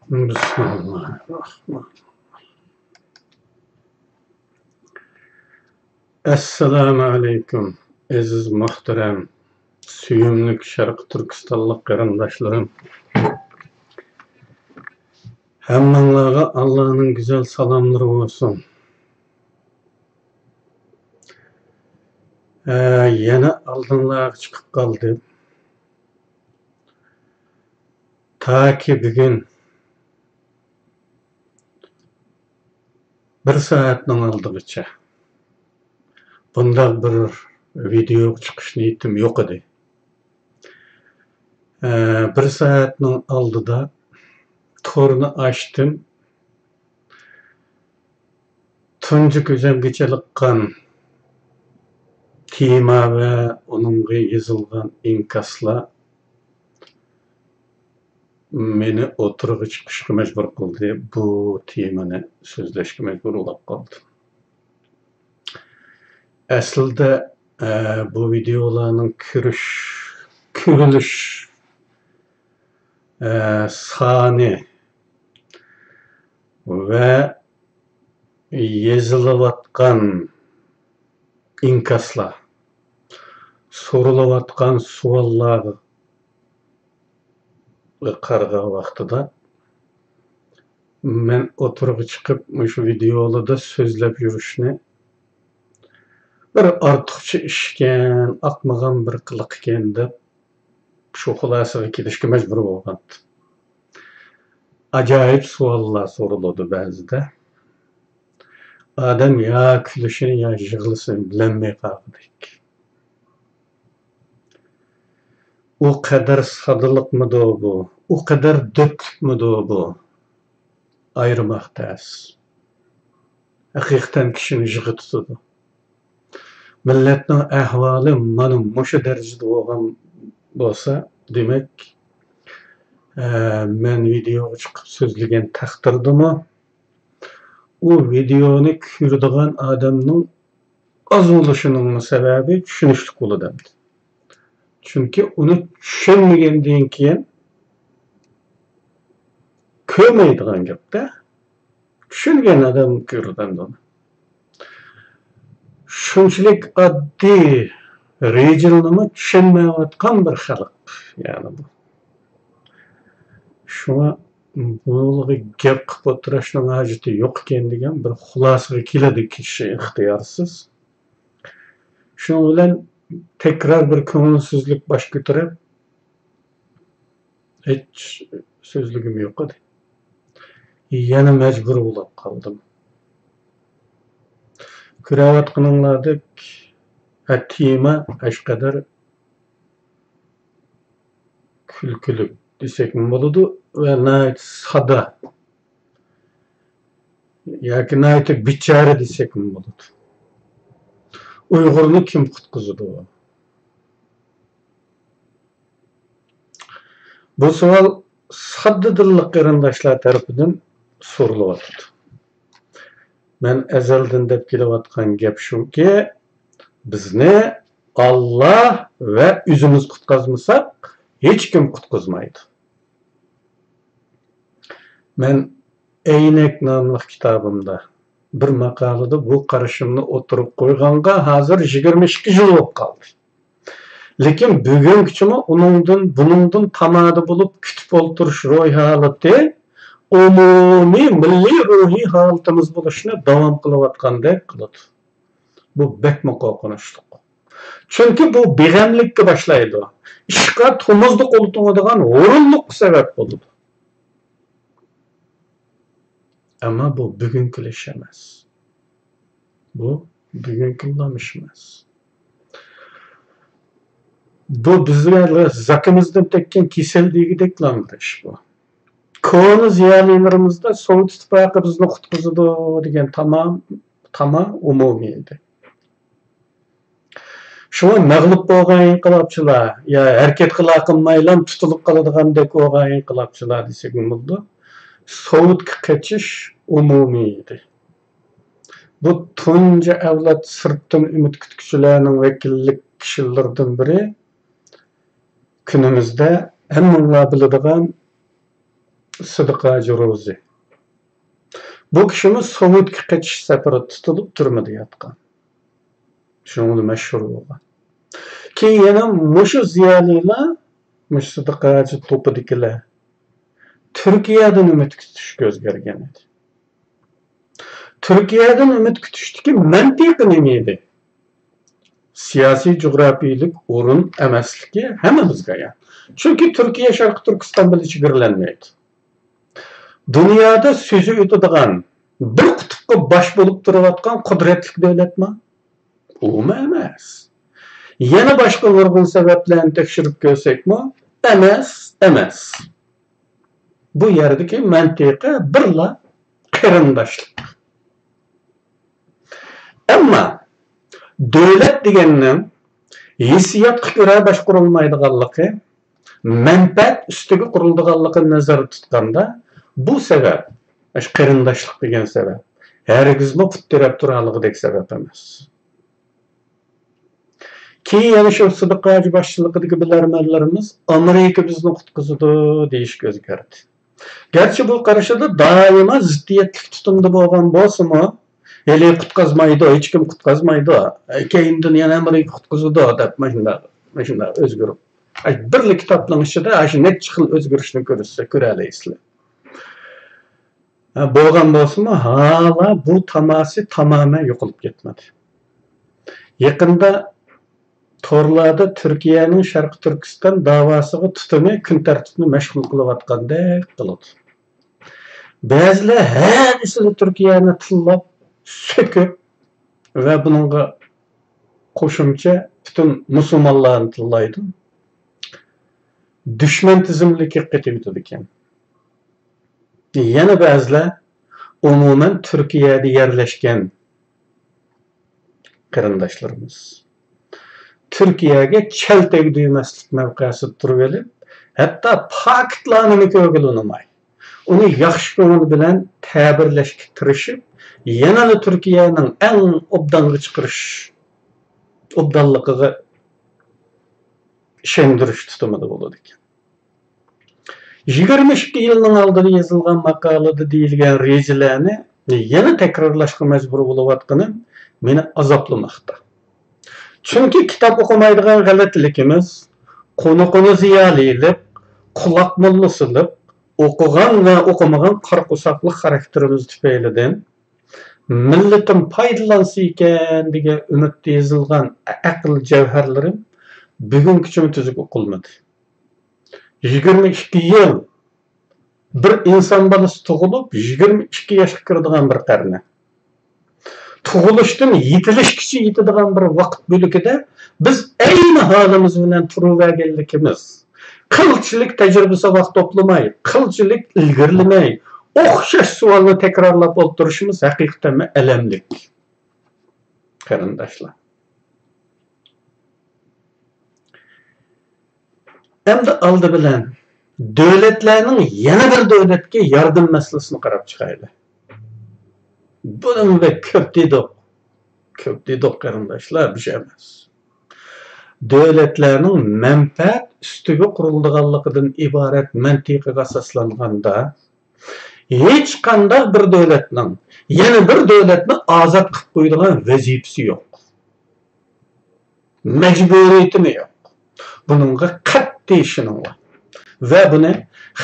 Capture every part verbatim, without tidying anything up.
بىسمىللاھىررەھمانىررەھىم. ئەسسالامۇ ئەلەيكۇم، ئەزىز مۇھتەرەم، سۆيۈملۈك شەرقىي تۈركىستانلىق قېرىنداشلىرىم. ھەممىڭلارغا ئاللانىڭ گۈزەل سالاملىرى بولسۇن. ئە، يەنە ئالدىڭلارغا چىقىپ قالدىم. تاكى بۈگۈن بىر سائەتنىڭ ئالدىغىچە بۇنداق بىر ۋىدېئوغا چىقىش نىيىتىم يوق ئىدى. ئە، بىر سائەتنىڭ ئالدىدا تورنى ئاچتىم. تۇنجى كۆزۈمگە چېلىققان تېما ۋە ئۇنىڭغا يېزىلغان ئىنكاسلار مېنى ئوتتۇرىغا چىقىشقا مەجبۇر قىلدى. بۇ تېمىنى سۆزلەشكە مەجبۇر بولۇپ قالدىم. ئەسلىدە، ئە، بۇ ۋىدېئولارنىڭ كۆرۈش، كۆرۈلۈش، ئە، سانى ۋە يېزىلىۋاتقان ئىنكاسلار، سورىلىۋاتقان سوئاللارغا قارىغان ۋاقتىدا، مەن ئوتتۇرىغا چىقىپ، مۇشۇ ۋىدېئولاردا سۆزلەپ يۈرۈشنى بىر ئارتۇقچە ئىشكەن، ئاقمىغان بىر قىلىقكەن دەپ، شۇ خۇلاسىگە كېلىشكە مەجبۇر بولغانتىم. ئاجايىپ سوئاللار سورىلىدۇ بەزىدە. ئادەم يا كۈلۈشىنى، يا يىغلىشىنى بىلەلمەي قالغۇدەك. ئۇ قەدەر سادىلىقمىدۇ بۇ؟ ئۇ قەدەر دۆتلۈكمىدۇ بۇ؟ ئايرىماق تەس. ھەقىقەتەن كىشىنى يىغا تۇتىدۇ. مىللەتنىڭ ئەھۋالى مانا مۇشۇ دەرىجىدە بولغان بولسا، دېمەك، ئە، مەن ۋىدېئوغا چىقىپ سۆزلىگەن تەقدىردىمۇ، ئۇ ۋىدېئونى كۆرىدىغان ئادەمنىڭ ئاز بولۇشىنىڭ سەۋەبى چۈشىنىشلىك بولىدۇ ئەمدى. چۈنكى ئۇنى چۈشەنمىگەندىن كېيىن، كۆرمەيدىغان گەپتە، چۈشەنگەن ئادەم كۆرىدۇ ئەمدى ئۇنى. شۇنچىلىك ئاددىي رېجىلنىمۇ چۈشەنمەيۋاتقان بىر خەلق، يەنى بۇ. شۇڭا بۇنىڭغا گەپ قىلىپ ئولتۇرۇشنىڭ ھاجىتى يوق ئىكەن دېگەن بىر خۇلاسىگە كېلىدۇ كىشى ئىختىيارسىز. شۇنىڭ بىلەن تەكرار بىر كۆڭۈلسىزلىك باش كۆتۈرۈپ، ھېچ سۆزلىگۈم يوق ئىدى. يەنە مەجبۇر بولۇپ قالدىم. كۆرۈۋاتقىنىڭلاردەك، ھە، تېما ھەشقەدەر كۈلكىلىك دېسەكمۇ بولىدۇ ۋە ناھايىتى سادا ياكى ناھايىتى بىچارە دېسەكمۇ بولىدۇ. ئۇيغۇرنى كىم قۇتقۇزىدۇ؟ بۇ سوئال ساددا دىللىق قېرىنداشلار تەرىپىدىن سورىلىۋاتىدۇ. مەن ئەزەلدىن دەپ كېلىۋاتقان گەپ شۇكى، بىزنى ئاللا ۋە ئۆزىمىز قۇتقۇزمىساق، ھېچكىم قۇتقۇزمايدۇ. مەن ئەينەك ناملىق كىتابىمدا بىر ماقالىدا بۇ قارىشىمنى ئوتتۇرىغا قويغانغا ھازىر يىگىرمە ئىككى يىل بولۇپ قالدى. لېكىن بۈگۈنگىچىمۇ ئۇنىڭدىن، بۇنىڭدىن تامادە بولۇپ كۈتۈپ ئولتۇرۇش روھىي ھالىتى ئومۇمىي مىللىي روھىي ھالىتىمىز بولۇشنى داۋام قىلىۋاتقاندەك قىلىدۇ. بۇ بەكمۇ قورقۇنچلۇق. چۈنكى بۇ بىغەملىككە باشلايدۇ. ئىشقا تومۇزدا قول توڭىدىغان ھۇرۇنلۇققا سەۋەب بولىدۇ. ئەمما بۇ بۈگۈنكى ئىش ئەمەس. بۇ بۈگۈنكى ئىش ئەمەس. بۇ بىزگە زاكىمىزدىن تەگكەن كېسەل دېگۈدەكلا بىر ئىش بۇ. كونا زىيالىيلىرىمىزدا سوۋېت ئىتتىپاقى بىزنى قۇتقۇزىدۇ دېگەن تاما، تاما ئومۇمىي ئىدى. شۇڭا مەغلۇپ بولغان ئىنقىلابچىلار يا ھەرىكەت قىلاقمايلا تۇتۇلۇپ قالىدىغاندەك بولغان ئىنقىلابچىلار دېسەكمۇ بولىدۇ. سوۋېتكە قېچىش ئومۇمىي ئىدى. بۇ تۇنجى ئەۋلاد سىرتتىن ئۈمىد كۈتكۈچىلەرنىڭ ۋەكىللىك كىشىلىرىدىن بىرى، كۈنىمىزدە ھەممىڭلار بىلىدىغان سىدىق ھاجى روزى. بۇ كىشىمۇ سوۋېتكە قېچىش سەپىرى تۇتۇلۇپ تۈرمىدە ياتقان. شۇنىڭ بىلەن مەشھۇر بولغان. كېيىن يەنە مۇشۇ زىيالىيلار، مۇشۇ سىدىق ھاجى توپىدىكىلەر تۈركىيەدىن ئۈمىد كۈتۈشكە ئۆزگەرگەن ئىدى. تۈركىيەدىن ئۈمىد كۈتۈشتىكى مەنتىقى نېمە ئىدى؟ سىياسىي جۇغراپىيىلىك ئورۇن ئەمەسلىكى ھەممىمىزگە ئايان. چۈنكى تۈركىيە شەرقىي تۈركىستان بىلەن چېگرىلەنمەيدۇ. دۇنيادا سۆزى ئۆتىدىغان، بىر قۇتۇپقا باش بولۇپ تۇرۇۋاتقان قۇدرەتلىك دۆلەتمۇ؟ ئۇمۇ ئەمەس. يەنە باشقا نۇرغۇن سەۋەبلەرنى تەكشۈرۈپ كۆرسەكمۇ، ئەمەس، ئەمەس. بۇ يەردىكى مەنتىقە بىرلا قېرىنداشلىق. ئەمما دۆلەت دېگەننىڭ ھېسسىياتقا كۆرە باشقۇرۇلمايدىغانلىقى، مەنپەئەت ئۈستىگە قۇرۇلىدىغانلىقىنى نەزەردە تۇتقاندا، بۇ سەۋەب، مۇشۇ قېرىنداشلىق دېگەن سەۋەب، ھەرگىزمۇ پۇت تىرەپ تۇرالىغۇدەك سەۋەب ئەمەس. كېيىن يەنە شۇ سىدىق ھاجى باشچىلىقىدىكى بىلەرمەنلىرىمىز «ئامېرىكا بىزنى قۇتقۇزىدۇ» دېيىشكە ئۆزگەردى. گەرچە بۇ قارىشىدا دائىما زىددىيەتلىك تۇتۇمدا بولغان بولسىمۇ، ھېلى قۇتقازمايدۇ، ھېچكىم قۇتقازمايدۇ، كەينىدىن يەنە ئامېرىكا قۇتقۇزىدۇ دەپ مۇشۇنداق، مۇشۇنداق ئۆزگىرىپ، بىرلا كىتابنىڭ ئىچىدە ئاشۇ نەچچە خىل ئۆزگىرىشنى كۆرسە، كۆرەلەيسىلەر. ھە، بولغان بولسىمۇ، ھالا بۇ تاماسى تامامەن يوقىلىپ كەتمىدى. يېقىندا تورلاردا تۈركىيەنىڭ شەرقىي تۈركىستان داۋاسىغا تۇتۇمى كۈن تەرتىپنى مەشغۇل قىلىۋاتقاندەك قىلىدۇ. بەزىلەر ھەدىسىلا تۈركىيەنى تىللاپ، سۆكۈپ ۋە بۇنىڭغا قوشۇمچە پۈتۈن مۇسۇلمانلارنى تىللايدۇ. دۈشمەن تىزىملىكى قېتىۋېتىدىكەن. يەنە بەزىلەر ئومۇمەن تۈركىيەدە يەرلەشكەن قېرىنداشلىرىمىز تۈركىيەگە چەل تەگدۈرمەسلىك مەۋقەسىدە تۇرۇۋېلىپ، ھەتتا پاكىتلارنىمۇ كۆرگىلى ئۇنىماي، ئۇنى ياخشى كۆڭۈل بىلەن تەبىرلەشكە تىرىشىپ، يەنىلا تۈركىيەنىڭ ئەڭ ئوبدانغا چىقىرىش، ئوبدانلىقىغا ئىشەندۈرۈش تۇتۇمىدا بولىدىكەن. يىگىرمە ئىككى يىلنىڭ ئالدىدا يېزىلغان ماقالىدە دېيىلگەن رېجىلەرنى يەنە تەكرارلاشقا مەجبۇر بولۇۋاتقىنىم مېنى ئازابلىماقتا. چۈنكى كىتاب ئوقۇمايدىغان غەلىتىلىكىمىز، قۇنۇقىنى زىيالىيلىق، قۇلاق موللىسىلىق، ئوقۇغان ۋە ئوقۇمىغان قارا قورساقلىق خاراكتېرىمىز تۈپەيلىدىن، مىللىتىم پايدىلانسا ئىكەن دېگەن ئۈمىدتە يېزىلغان ئەقىل جەۋھەرلىرىم بۈگۈنگىچىمۇ تۈزۈك ئوقۇلمىدى. يىگىرمە ئىككى يىل، بىر ئىنسان بالىسى تۇغۇلۇپ، يىگىرمە ئىككى ياشقا كىرىدىغان بىر قەرنى. تۇغۇلۇشتىن يېتىلىشكىچە يېتىدىغان بىر ۋاقىت بۆلىكىدە بىز ئەينى ھالىمىز بىلەن تۇرۇۋەرگەنلىكىمىز، قىلچىلىك تەجرىبە ساۋاق توپلىماي، قىلچىلىك ئىلگىرىلىمەي، ئوخشاش سوئالنى تەكرارلاپ ئولتۇرۇشىمىز ھەقىقەتەنمۇ ئەلەملىك، قېرىنداشلار. ئەمدى ئالدى بىلەن دۆلەتلەرنىڭ يەنە بىر دۆلەتكە ياردەم مەسىلىسىنى قاراپ چىقايلى. بۇنىمۇ بەك كۆپ دېدۇق. كۆپ دېدۇق، قېرىنداشلار، بىر شەيئى ئەمەس. دۆلەتلەرنىڭ مەنپەئەت ئۈستىگە قۇرۇلىدىغانلىقىدىن ئىبارەت مەنتىقىگە ئاساسلانغاندا، ھېچقانداق بىر دۆلەتنىڭ يەنە بىر دۆلەتنى ئازاد قىلىپ قويىدىغان ۋەزىپىسى يوق. مەجبۇرىيىتىمۇ يوق. بۇنىڭغا قەتئىي ئىشىنىڭلار. ۋە بۇنى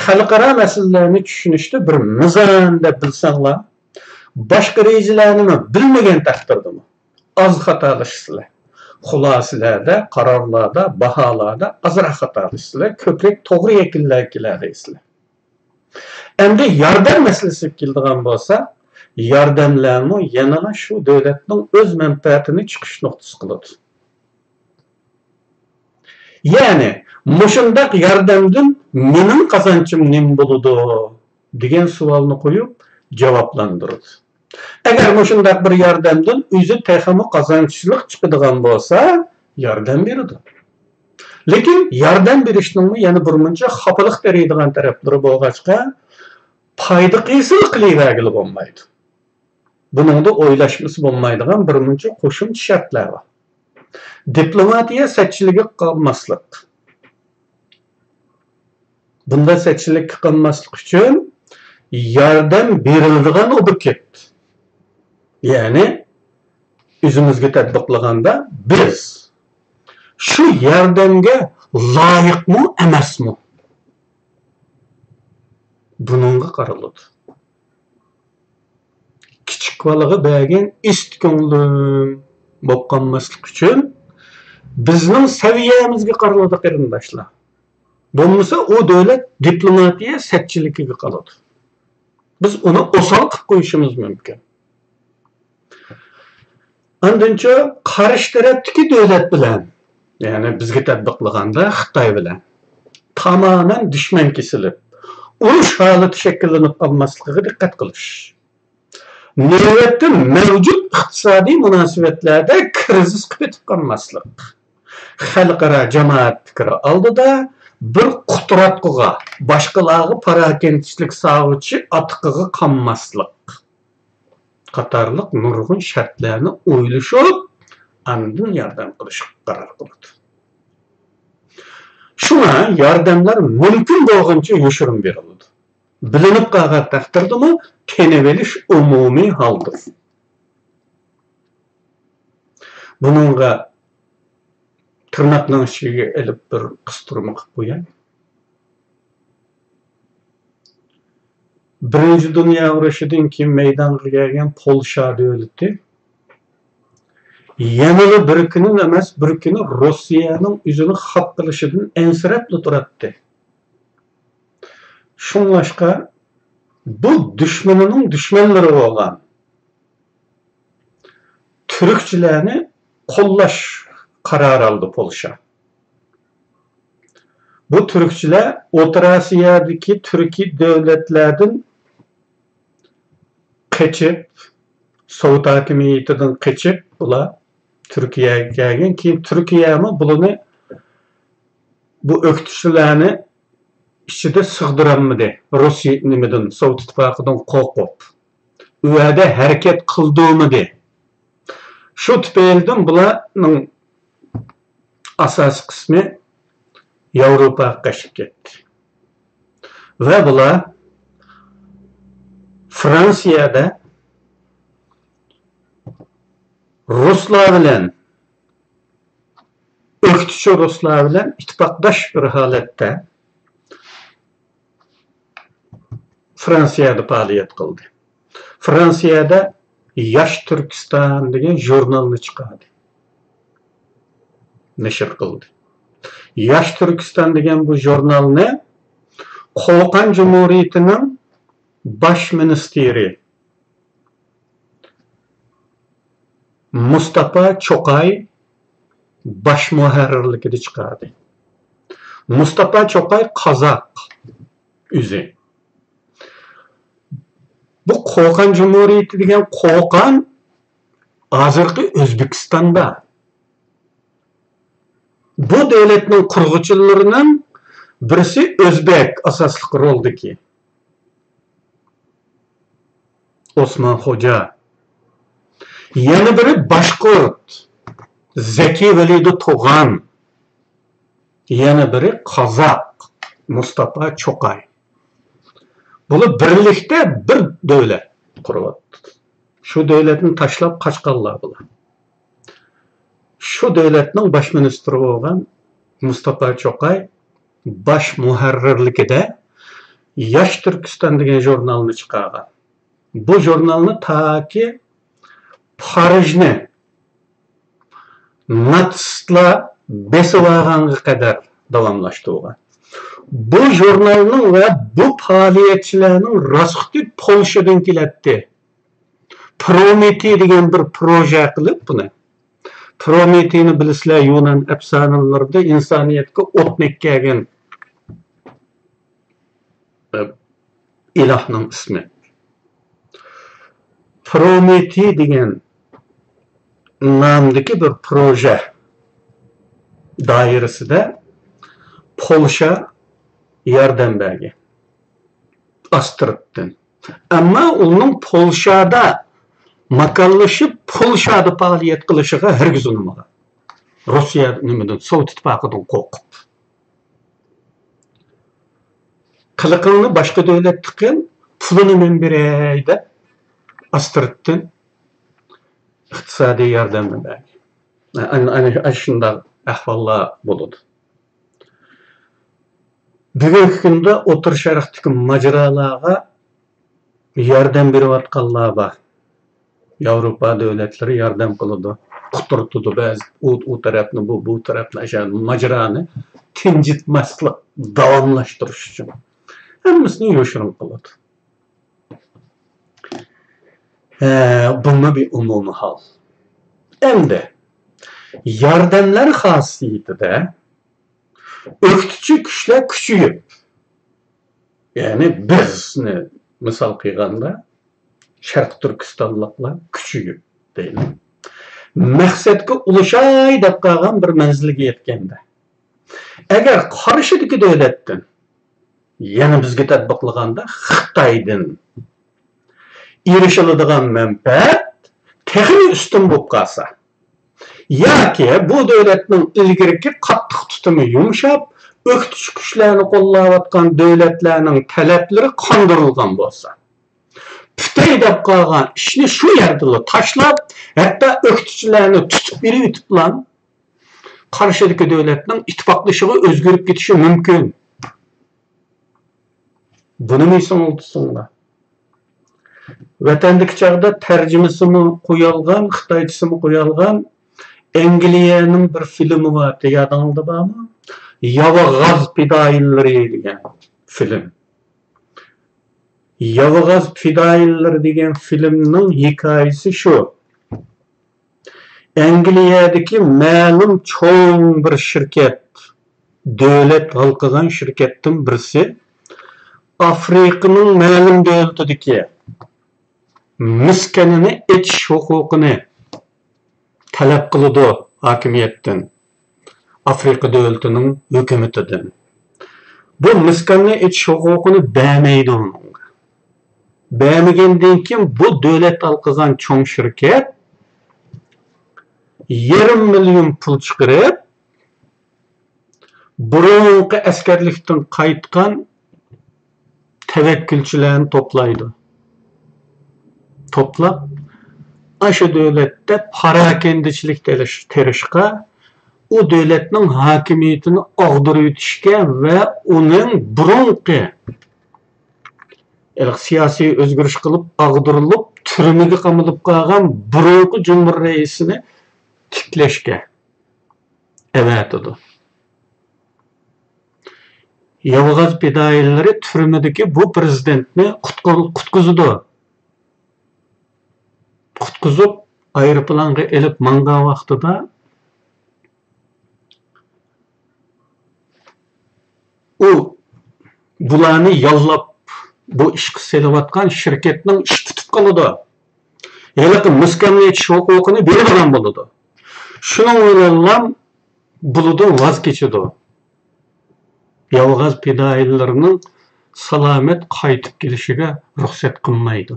خەلقئارا مەسىلىلەرنى چۈشىنىشتە بىر مىزان دەپ بىلسەڭلار، باشقا رېجىلەرنىمۇ بىلمىگەن تەقدىردىمۇ ئاز خاتالىشىسىلەر. خۇلاسىلەردە، قارارلاردا، باھالاردا ئازراق خاتالىشىسىلەر، كۆپرەك توغرا يەكۈنلەرگە كېلەلەيسىلەر. ئەمدى ياردەم مەسىلىسىگە كېلىدىغان بولسا، ياردەملەرمۇ يەنىلا شۇ دۆلەتنىڭ ئۆز مەنپەئەتىنى چىقىش نۇقتىسى قىلىدۇ. يەنى، مۇشۇنداق ياردەمدىن مېنىڭ قازانچىم نېمە بولىدۇ؟ دېگەن سوئالنى قويۇپ، جاۋابلاندۇرىدۇ. ئەگەر مۇشۇنداق بىر ياردەمدىن ئۆزى تېخىمۇ قازانچلىق چىقىدىغان بولسا، ياردەم بېرىدۇ. لېكىن ياردەم بېرىشنىڭمۇ يەنە بىرمۇنچە خاپىلىق بېرىدىغان تەرەپلىرى بولغاچقا، پايدا قىلسىلا قىلىۋەرگىلى بولمايدۇ. بۇنىڭدا ئويلاشمىسا بولمايدىغان بىرمۇنچە قوشۇمچە شەرتلەر بار. دىپلوماتىيە سەتچىلىكىگە قالماسلىق. بۇنداق سەتچىلىككە قالماسلىق ئۈچۈن ياردەم بېرىلىدىغان ئوبيېكت. يەنى ئۆزىمىزگە تەتبىقلىغاندا بىز شۇ ياردەمگە لايىقمۇ، ئەمەسمۇ؟ بۇنىڭغا قارىلىدۇ. كىچىك بالىغا بەرگەن ئىست كۆڭلۈم بولۇپ قالماسلىق ئۈچۈن بىزنىڭ سەۋىيەمىزگە قارىلىدۇ، قېرىنداشلار. بولمىسا ئۇ دۆلەت دىپلوماتىيە سەتچىلىكىگە قالىدۇ. بىز ئۇنى ئوسال قىلىپ قويۇشىمىز مۇمكىن. ئاندىنچۇ، قارشى تەرەپتىكى دۆلەت بىلەن، يەنى بىزگە تەتبىقلىغاندا خىتاي بىلەن تامامەن دۈشمەن كېسىلىپ، ئۇرۇش ھالىتى شەكىللىنىپ قالماسلىقىغا دىققەت قىلىش. نۆۋەتتە مەۋجۇت ئىقتىسادىي مۇناسىۋەتلەردە كىرىزىسقا پېتىپ قالماسلىق. خەلقئارا جامائەت پىكرى ئالدىدا بىر قۇتراتقۇغا، باشقىلارغا پاراكەندىچىلىك ساۋۇتۇش ئاتىقىغا قانماسلىق قاتارلىق نۇرغۇن شەرتلەرنى ئويلىشىپ، ئاندىن ياردەم قىلىشقا قارار قىلىدۇ. شۇڭا ياردەملەر مۇمكىن بولغىنىچە يوشۇرۇن بېرىلىدۇ. بىلىنىپ قالغان تەقدىردىمۇ تېنىۋېلىش ئومۇمىي ھالدۇر. بۇنىڭغا تىرناقنىڭ ئىچىگە ئېلىپ بىر قىستۇرما قىلىپ قوياي. بىرىنچى دۇنيا ئۇرۇشىدىن كېيىن مەيدانغا كەلگەن پولشا دۆلىتى يەنىلا بىر كۈنى ئەمەس، بىر كۈنى روسىيەنىڭ ئۆزىنى خاپ قىلىشىدىن ئەنسىرەپلا تۇراتتى. شۇڭلاشقا بۇ دۈشمىنىنىڭ دۈشمەنلىرى بولغان تۈركچىلەرنى قوللاش قارارى ئالدى پولشا. بۇ تۈركچىلەر ئوتتۇرا ئاسىيادىكى تۈركىي دۆلەتلەردىن قېچىپ، سوۋېت ھاكىمىيىتىدىن قېچىپ، ئۇلار تۈركىيەگە كەلگەن. كېيىن تۈركىيەمۇ بۇلىنى، بۇ ئۆكتىچىلەرنى ئىچىدە سىغدۇرالمىدى. روسىيە نېمىدىن، سوۋېت ئىتتىپاقىدىن قورقۇپ، ئۇ يەردە ھەرىكەت قىلدۇرمىدى. شۇ تۈپەيلىدىن بۇلارنىڭ ئاساسىي قىسمى ياۋروپاغا قېچىپ كەتتى. ۋە بۇلار فرانسىيەدە رۇسلار بىلەن، ئۆكتىچى رۇسلار بىلەن ئىتتىپاقداش بىر ھالەتتە فرانسىيەدە پائالىيەت قىلدى. فرانسىيەدە ياش تۈركىستان دېگەن ژۇرنالنى چىقاردى، نەشر قىلدى. ياش تۈركىستان دېگەن بۇ ژۇرنالنى قوقان جۇمھۇرىيىتىنىڭ باش مىنىستىرى مۇستاپا چوقاي باش مۇھەررىرلىكىدە چىقاردى. مۇستاپا چوقاي قازاق ئۆزى. بۇ قوقان جۇمھۇرىيىتى دېگەن قوقان ھازىرقى ئۆزبېكىستاندا. بۇ دۆلەتنىڭ قۇرغۇچىلىرىنىڭ بىرسى ئۆزبەك ئاساسلىق رولدىكى ئوسمان خوجا. يەنە بىرى باشقۇرت زەكى ۋەلىدى توغان. يەنە بىرى قازاق مۇستاپا چوقاي. بۇلار بىرلىكتە بىر دۆلەت قۇرۇۋاتىدۇ. شۇ دۆلەتنى تاشلاپ قاچقانلار بۇلار. شۇ دۆلەتنىڭ باش مىنىستىرى بولغان مۇستاپا چوقاي باش مۇھەررىرلىكىدە ياش تۈركىستان دېگەن ژۇرنالنى چىقارغان. بۇ ژۇرنالنى تاكى پارىژنى ناتسىستلار بېسىۋالغانغا قەدەر داۋاملاشتۇرغان. بۇ ژۇرنالنىڭ ۋە بۇ پائالىيەتچىلەرنىڭ راسخوتى پولشىدىن كېلەتتى. پرومېتېي دېگەن بىر پروژە قىلىپ بۇنى. پرومېتېينى بىلىسىلەر، يۇنان ئەپسانىلىرىدە ئىنسانىيەتكە ئوتنى ئەكەلگەن ئىلاھنىڭ ئىسمى. پرومېتېي دېگەن نامدىكى بىر پروژە دائىرىسىدە پولشا ياردەم بەرگەن ئاستىرتتىن. ئەمما ئۇنىڭ پولشادا ماكانلىشىپ، پولشادا پائالىيەت قىلىشىغا ھەرگىز ئۇنىمىغان. روسىيە نېمىدىن، سوۋېت ئىتتىپاقىدىن قورقۇپ. قىلىقىڭنى باشقا دۆلەتتە قىل، پۇلىنى مەن بېرەي دەپ ئاستىرتتىن ئىقتىسادىي ياردەمنى بەردى. ئەنە، ئەنە، ئەنە شۇنداق ئەھۋاللار بولىدۇ. بۈگۈنكى كۈندە ئوتتۇرا شەرقتىكى ماجىرالارغا ياردەم بېرىۋاتقانلار بار. ياۋروپا دۆلەتلىرى ياردەم قىلىدۇ، قۇترىتىدۇ بەزى ئۇ، ئۇ تەرەپنى، بۇ، بۇ تەرەپنى، ئاشۇ ماجىرانى تىنجىتماسلىق، داۋاملاشتۇرۇش ئۈچۈن ھەممىسىنى يوشۇرۇن قىلىدۇ. ھە، بۇمۇ بىر ئومۇمىي ھال. ئەمدى ياردەملەر خاسىيىتىدە ئۆكتىچى كۈچلەر كۈچىيىپ، يەنى بىزنى مىسال قىلغاندا، شەرقىي تۈركىستانلىقلار كۈچىيىپ دەيلى. مەقسەتكە ئۇلىشاي دەپ قالغان بىر مەنزىلگە يەتكەندە، ئەگەر قارشىدىكى دۆلەتتىن، يەنى بىزگە تەتبىقلىغاندا خىتايدىن ئېرىشىلىدىغان مەنپەئەت تېخىمۇ ئۈستۈن بولۇپ قالسا، ياكى بۇ دۆلەتنىڭ ئىلگىرىكى قاتتىق تۇتۇمى يۇمشاپ، ئۆكتىچى كۈچلەرنى قوللاۋاتقان دۆلەتلەرنىڭ تەلەپلىرى قاندۇرۇلغان بولسا، پۈتەي دەپ قالغان ئىشنى شۇ يەردىلا تاشلاپ، ھەتتا ئۆكتىچىلەرنى تۇتۇپ بېرىۋېتىپلا، قارشىدىكى دۆلەتنىڭ ئىتتىپاقدىشىغا ئۆزگىرىپ كېتىشى مۇمكىن. بۇنىمۇ ئېسىڭىزدە تۇتۇڭلار. ۋەتەندىكى چاغدا تەرجىمىسىمۇ قويالغان، خىتايچىسىمۇ قويالغان ئەنگلىيەنىڭ بىر فىلىمى بار، يادىڭىزدا بارمۇ؟ ياۋا غاز پىدائىيلىرى دېگەن فىلىم. ياۋا غاز پىدائىيلىرى دېگەن فىلىمنىڭ ھېكايىسى شۇ. ئەنگلىيەدىكى مەلۇم چوڭ بىر شىركەت، دۆلەت ھالقىغان شىركەتتىن بىرسى ئافرىقىنىڭ مەلۇم دۆلىتىدىكى مىس كانىنى ئېچىش ھوقۇقىنى تەلەپ قىلىدۇ ھاكىمىيەتتىن، ئافرىقا دۆلىتىنىڭ ھۆكۈمىتىدىن. بۇ مىس كاننى ئېچىش ھوقۇقىنى بەرمەيدۇ ئۇنىڭغا. بەرمىگەندىن كېيىن بۇ دۆلەت ھالقىغان چوڭ شىركەت يېرىم مىليون پۇل چىقىرىپ، بۇرۇنقى ئەسكەرلىكتىن قايتقان تەۋەككۈلچىلەرنى توپلايدۇ. توپلاپ، ئاشۇ دۆلەتتە پاراكەندىچىلىك تېرىش-، تېرىشقا، ئۇ دۆلەتنىڭ ھاكىمىيىتىنى ئاغدۇرۇۋېتىشكە ۋە ئۇنىڭ بۇرۇنقى، ھېلىقى سىياسىي ئۆزگىرىش قىلىپ، ئاغدۇرۇلۇپ، تۈرمىگە قامىلىپ قالغان بۇرۇنقى جۇمھۇر رەئىسىنى تىكلەشكە ئەۋەتىدۇ. ياۋا غاز پىدائىيلىرى تۈرمىدىكى بۇ پىرېزىدېنتنى قۇتقۇ-، قۇتقۇزىدۇ. قۇتقۇزۇپ، ئايروپىلانغا ئېلىپ ماڭغان ۋاقتىدا، ئۇ بۇلارنى ياللاپ، بۇ ئىشقا سېلىۋاتقان شىركەتنىڭ ئىشى پۈتۈپ قالىدۇ. ھېلىقى مىس كاننى ئېچىش ھوقۇقىنى بېرىدىغان بولىدۇ. شۇنىڭ بىلەنلا بۇلىدىن ۋاز كېچىدۇ. ياۋا غاز پىدائىيلىرىنىڭ سالامەت قايتىپ كېلىشىگە رۇخسەت قىلمايدۇ.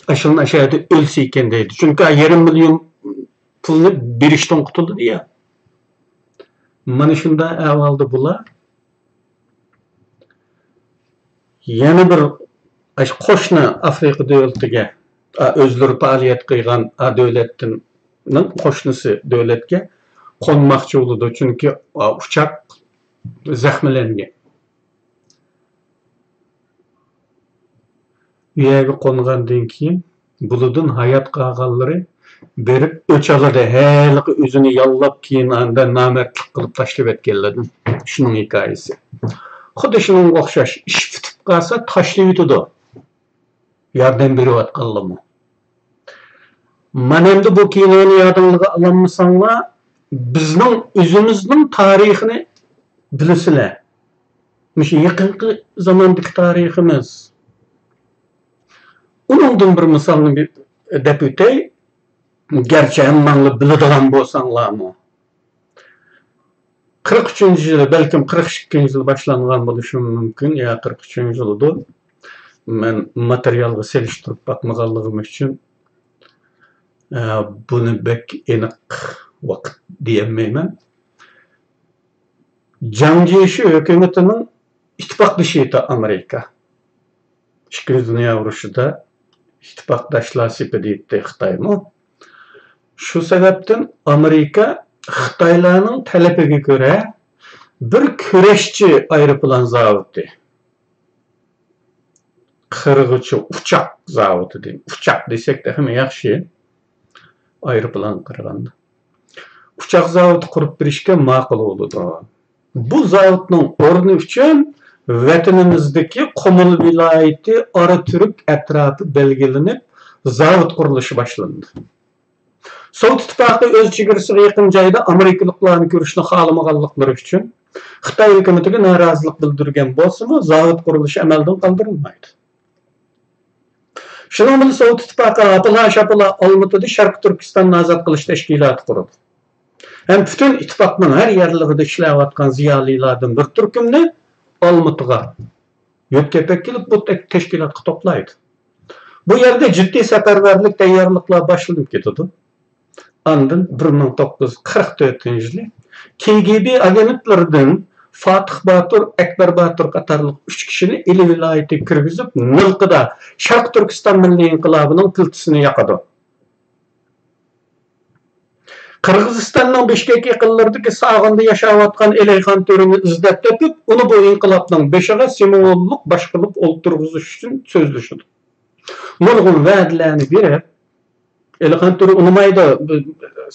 ئاشۇنى ئاشۇ يەردە ئۆلسە ئىكەن دەيدۇ. چۈنكى يېرىم مىليون پۇلنى بېرىشتىن قۇتۇلدى يا. مانا شۇنداق ئەھۋالدا بۇلار يەنە بىر، ئاشۇ قوشنا ئافرىقا دۆلىتىگە، ئا، ئۆزلىرى پائالىيەت قىلغان، ئا، دۆلەتنىڭ قوشنىسى دۆلەتكە قونماقچى بولىدۇ، چۈنكى، ئا، ئۇچاق زەخىملەنگەن. ئۇ يەرگە قونغاندىن كېيىن، بۇلىدىن ھايات قالغانلىرى بېرىپ ئۆچ ئالىدۇ. ھېلىقى ئۆزىنى ياللاپ، كېيىن ئاندىن نامەردلىك قىلىپ تاشلىۋەتكەنلەردىن. شۇنىڭ ھېكايىسى. خۇددى شۇنىڭغا ئوخشاش. ئىش پۈتۈپ قالسا، تاشلىۋېتىدۇ. ياردەم بېرىۋاتقانلارمۇ. مانا ئەمدى بۇ كىنونى يادىڭلارغا ئالالمىساڭلار، بىزنىڭ ئۆزىمىزنىڭ تارىخىنى بىلىسىلەر. مۇشۇ يېقىنقى زاماندىكى تارىخىمىز. ئۇنىڭدىن بىر مىسالنى بىر دەپ ئۆتەي. گەرچە ھەممەڭلار بىلىدىغان بولساڭلارمۇ. قىرىق ئۈچىنچى يىلى، بەلكىم قىرىق ئىككىنچى يىلى باشلانغان بولۇشى مۇمكىن، يا قىرىق ئۈچىنچى يىلىدۇر. مەن ماتېرىيالغا سېلىشتۇرۇپ باقمىغانلىقىم ئۈچۈن، ئە، بۇنى بەك ئېنىق ۋاقىت دېيەلمەيمەن. جاڭ جيېشى ھۆكۈمىتىنىڭ ئىتتىپاقدىشى ئىدى ئامېرىكا. ئىككىنچى دۇنيا ئۇرۇشىدا ئىتتىپاقداشلار سېپىدە ئىدى خىتايمۇ. شۇ سەۋەبتىن ئامېرىكا خىتايلارنىڭ تەلىپىگە كۆرە بىر كۈرەشچى ئايروپىلان زاۋۇتى، قىرغۇچى ئۇچاق زاۋۇتى دەيمىز. ئۇچاق دېسەك تېخىمۇ ياخشى، ئايروپىلانغا قارىغاندا. ئۇچاق زاۋۇتى قۇرۇپ بېرىشكە ماقۇل بولىدۇ. بۇ زاۋۇتنىڭ ئورنى ئۈچۈن ۋەتىنىمىزدىكى قۇمۇل ۋىلايىتى ئاراتۈرك ئەتراپى بەلگىلىنىپ، زاۋۇت قۇرۇلۇشى باشلىنىدۇ. سوۋېت ئىتتىپاقى ئۆز چېگرىسىغا يېقىن جايدا ئامېرىكىلىقلارنى كۆرۈشنى خالىمىغانلىقلىرى ئۈچۈن خىتاي ھۆكۈمىتىگە نارازىلىق بىلدۈرگەن بولسىمۇ، زاۋۇت قۇرۇلۇشى ئەمەلدىن قالدۇرۇلمايدۇ. شۇنىڭ بىلەن سوۋېت ئىتتىپاقى ئاپىلا-شاپىلا ئالمۇتىدا شەرقىي تۈركىستاننى ئازاد قىلىش تەشكىلاتى قۇرىدۇ. ھەم پۈتۈن ئىتتىپاقنىڭ ھەر يەرلىرىدە ئىشلەۋاتقان زىيالىيلاردىن بىر تۈركۈمنى ئالمۇتىغا يۆتكەپ ئەكېلىپ، بۇ تەك-، تەشكىلاتقا توپلايدۇ. بۇ يەردە جىددىي سەپەرۋەرلىك، تەييارلىقلار باشلىنىپ كېتىدۇ. ئاندىن بىر مىڭ توققۇز يۈز قىرىق تۆتىنچى يىلى كېگېبې ئاگېنتلىرىدىن فاتىھ باتۇر، ئەكبەر باتۇر قاتارلىق ئۈچ كىشىنى ئىلى ۋىلايىتىگە كىرگۈزۈپ، نىلقىدا شەرقىي تۈركىستان مىللىي ئىنقىلابىنىڭ پىلتىسىنى ياقىدۇ. قىرغىزىستاننىڭ بىشكەك يېقىنلىرىدىكى ساغۇندا ياشاۋاتقان ئېلەيخان تۆرىنى ئىزدەپ تېپىپ، ئۇنى بۇ ئىنقىلابنىڭ بېشىغا سىمۋوللۇق باش قىلىپ ئولتۇرغۇزۇش ئۈچۈن سۆزلىشىدۇ. نۇرغۇن ۋەدىلەرنى بېرىپ، ئېلىخان تۆرە ئۇنىمايدۇ،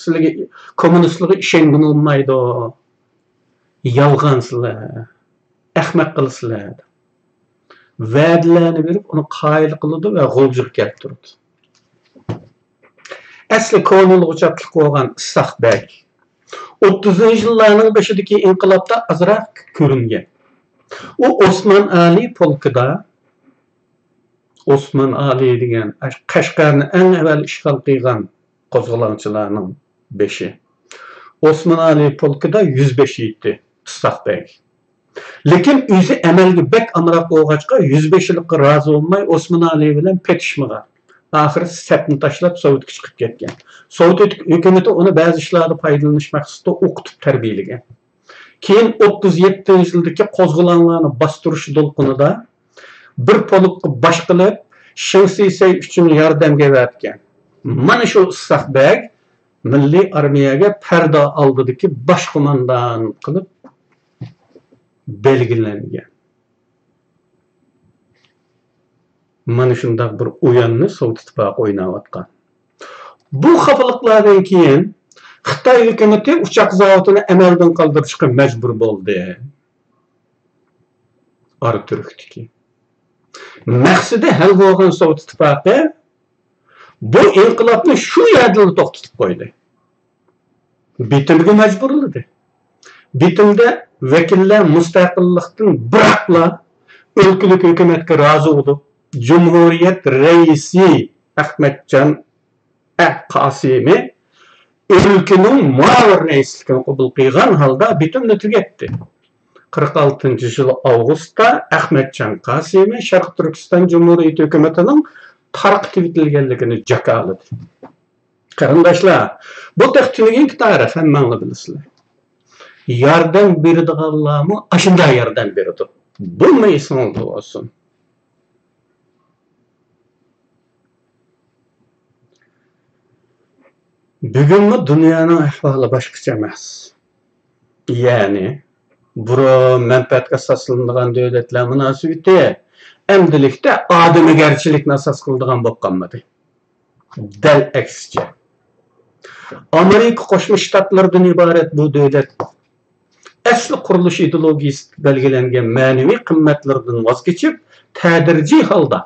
سىلىگە، كوممۇنىستلارغا ئىشەنگىلى بولمايدۇ، يالغانسىلەر، ئەخمەق قىلىسىلەر، دەپ ۋەدىلەرنى بېرىپ، ئۇنى قايىل قىلىدۇ ۋە غۇلجىغا كەلتۈرىدۇ. ئەسلى كونىلىغۇچ ئاتلىق بولغان ئىسھاق بەگ ئوتتۇزىنچى يىللارنىڭ بېشىدىكى ئىنقىلابتا ئازراق كۆرۈنگەن. ئۇ ئوسمان ئالى پولكىدا، ئوسمان ئالى دېگەن قەشقەرنى ئەڭ ئەۋەل ئىشغال قىلغان قوزغىلاڭچىلارنىڭ بېشى، ئوسمان ئالى پولكىدا يۈزبېشى ئىدى ئىسھاق بەگ. لېكىن ئۆزى ئەمەلگە بەك ئامراق بولغاچقا، يۈزبېشىلىققا رازى بولماي، ئوسمان ئالى بىلەن پېتىشمىغان. ئاخىرى سەپنى تاشلاپ، سوۋېتكە چىقىپ كەتكەن. سوۋېت ھۆكۈمىتى ئۇنى بەزى ئىشلاردا پايدىلىنىش مەقسىتىدە ئوقۇتۇپ تەربىيەلىگەن. كېيىن ئوتتۇز يەتتىنچى يىلدىكى قوزغىلاڭلارنى باستۇرۇش دولقۇنىدا بىر پولكقا باش قىلىپ، شېڭ سىسەي ئۈچۈن ياردەمگە ئەۋەتكەن. مانا شۇ ئىسھاق بەگ مىللىي ئارمىيەگە پەردە ئالدىدىكى باش قوماندان قىلىپ بەلگىلەنگەن. مانا شۇنداق بىر ئويۇننى سوۋېت ئىتتىپاقى ئويناۋاتقان. بۇ خاپىلىقلاردىن كېيىن خىتاي ھۆكۈمىتى ئۇچاق زاۋۇتىنى ئەمەلدىن قالدۇرۇشقا مەجبۇر بولدى. ئاراتۈركتىكى مەقسىتى ھەل بولغان سوۋېت ئىتتىپاقى بۇ ئىنقىلابنى شۇ يەردىلا توختىتىپ قويدى. بىتىمگە مەجبۇرلىدى. بىتىمدە ۋەكىللەر مۇستەقىللىقتىن بىراقلا ئۆلكىلىك ھۆكۈمەتكە رازى بولۇپ، جۇمھۇرىيەت رەئىسى ئەخمەتجان ئە، قاسىمى ئۆلكىنىڭ مۇئاۋىن رەئىسلىكىنى قوبۇل قىلغان ھالدا بىتىمنى تۈگەتتى. قىرىق ئالتىنچى يىل ئاۋغۇستتا ئەخمەتجان قاسىمى شەرقىي تۈركىستان جۇمھۇرىيىتى ھۆكۈمىتىنىڭ تارقىتىۋېتىلگەنلىكىنى جاكارلىدى. قېرىنداشلار، بۇ تېخى تۈنۈگۈنكى تارىخ، ھەممەڭلار بىلىسىلەر. ياردەم بېرىدىغانلارمۇ ئاشۇنداق ياردەم بېرىدۇ. بولماي ئېسىڭىزدە بولسۇن. بۈگۈنمۇ دۇنيانىڭ ئەھۋالى باشقىچە ئەمەس. يەنى، بۇرۇن مەنپەئەتكە ئاساسلىنىدىغان دۆلەتلەر مۇناسىۋىتى ئەمدىلىكتە ئادىمىگەرچىلىكنى ئاساس قىلىدىغان بولۇپ قالمىدى. دەل ئەكسىچە، ئامېرىكا قوشما شتاتلىرىدىن ئىبارەت بۇ دۆلەت ئەسلى قۇرۇلۇش ئىدېئولوگىيىسىدە بەلگىلەنگەن مەنىۋى قىممەتلىرىدىن ۋاز كېچىپ، تەدرىجىي ھالدا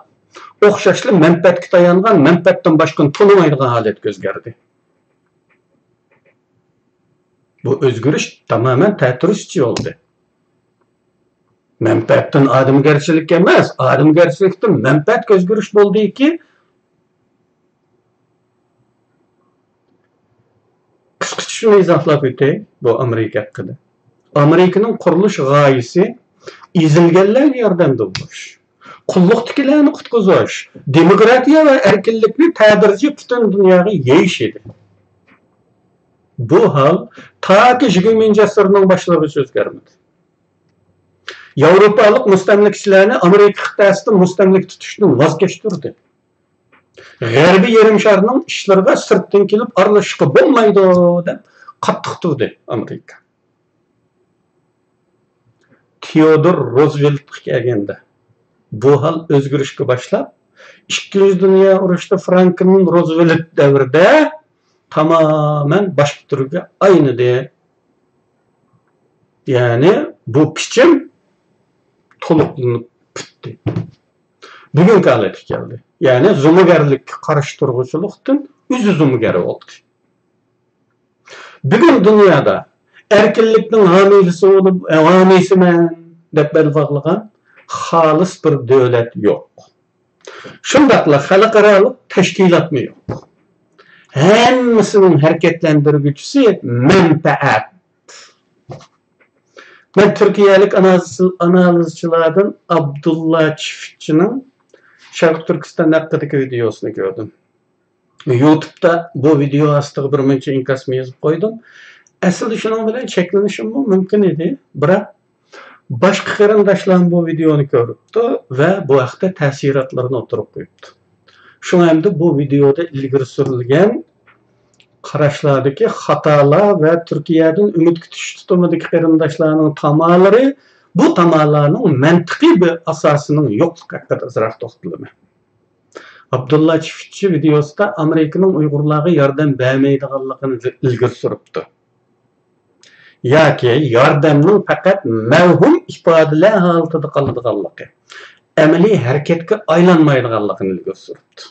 ئوخشاشلا مەنپەئەتكە تايانغان، مەنپەئەتتىن باشقىنى تونۇمايدىغان ھالەتكە ئۆزگەردى. بۇ ئۆزگىرىش تامامەن تەتۈرىسىچە بولدى. مەنپەئەتتىن ئادەمگەرچىلىككە ئەمەس، ئادەمگەرچىلىكتىن مەنپەئەتكە ئۆزگىرىش بولدىكى، قىسقىچە شۇنى ئىزاھلاپ ئۆتەي، بۇ ئامېرىكا ھەققىدە. ئامېرىكىنىڭ قۇرۇلۇش غايىسى ئېزىلگەنلەرگە ياردەمدە بولۇش، قۇللۇقتىكىلەرنى قۇتقۇزۇش، دېموكراتىيە ۋە ئەركىنلىكنى تەدرىجىي پۈتۈن دۇنياغا يېيىش ئىدى. بۇ ھال تاكى يىگىرمىنچى ئەسىرنىڭ باشلىغىچە ئۆزگەرمىدى. ياۋروپالىق مۇستەملىكىچىلەرنى ئامېرىكا قىتئەسىدە مۇستەملىكە تۇتۇشتىن ۋاز كەچتۈردى. غەربىي يېرىم شارنىڭ ئىشلىرىغا سىرتتىن كېلىپ ئارىلىشىشقا بولمايدۇ، دەپ قاتتىق تۇردى ئامېرىكا. تېئودور روزۋېلتقا كەلگەندە، بۇ ھال ئۆزگىرىشكە باشلاپ، ئىككىنچى دۇنيا ئۇرۇشىدا فرانكلىن روزۋېلت دەۋرىدە تامامەن باشقا تۈرگە ئايلىندى. يەنى بۇ پىچىم تولۇقلىنىپ پۈتتى. بۈگۈنكى ھالەتكە كەلدى. يەنى زومىگەرلىككە قارشى تۇرغۇچىلىقتىن ئۆزى زومىگەر بولدى. بۈگۈن دۇنيادا ئەركىنلىكنىڭ ھامىيلىسى بولۇپ، ھامىيسىمەن دەپ بەل باغلىغان خالىس بىر دۆلەت يوق. شۇنداقلا خەلقئارالىق تەشكىلاتمۇ يوق. ھەممىسىنىڭ ھەرىكەتلەندۈرگۈچىسى مەنپەئەت. مەن تۈركىيەلىك ئانالىز-، ئانالىزچىلاردىن ئابدۇللا چىفىتچىنىڭ شەرقىي تۈركىستان ھەققىدىكى ۋىدېئوسىنى كۆردۈم. يۇتۇبتا بۇ ۋىدېئو ئاستىغا بىر مۇنچە ئىنكاسمۇ يېزىپ قويدۇم. ئەسلىدە شۇنىڭ بىلەن چەكلىنىشىممۇ مۇمكىن ئىدى، بىراق باشقا قېرىنداشلارمۇ بۇ ۋىدېئونى كۆرۈپتۇ ۋە بۇ ھەقتە تەسىراتلىرىنى ئوتتۇرىغا قويۇپتۇ. شۇڭا ئەمدى بۇ ۋىدېئودا ئىلگىرى سۈرۈلگەن قاراشلاردىكى خاتالار ۋە تۈركىيەدىن ئۈمىد كۈتۈش تۇتۇمىدىكى قېرىنداشلارنىڭ تامالىرى، بۇ تامالارنىڭ مەنتىقىي بىر ئاساسىنىڭ يوقلۇقى ھەققىدە ئازراق توختىلىمەن. ئابدۇللا چىفىتچى ۋىدېئوسىدا ئامېرىكىنىڭ ئۇيغۇرلارغا ياردەم بەرمەيدىغانلىقىنى ئىلگىرى سۈرۈپتۇ. ياكى ياردەمنىڭ پەقەت مەۋھۇم ئىپادىلەر ھالىتىدە قالىدىغانلىقى، ئەمەلىي ھەرىكەتكە ئايلانمايدىغانلىقىنى ئىلگىرى سۈرۈپتۇ.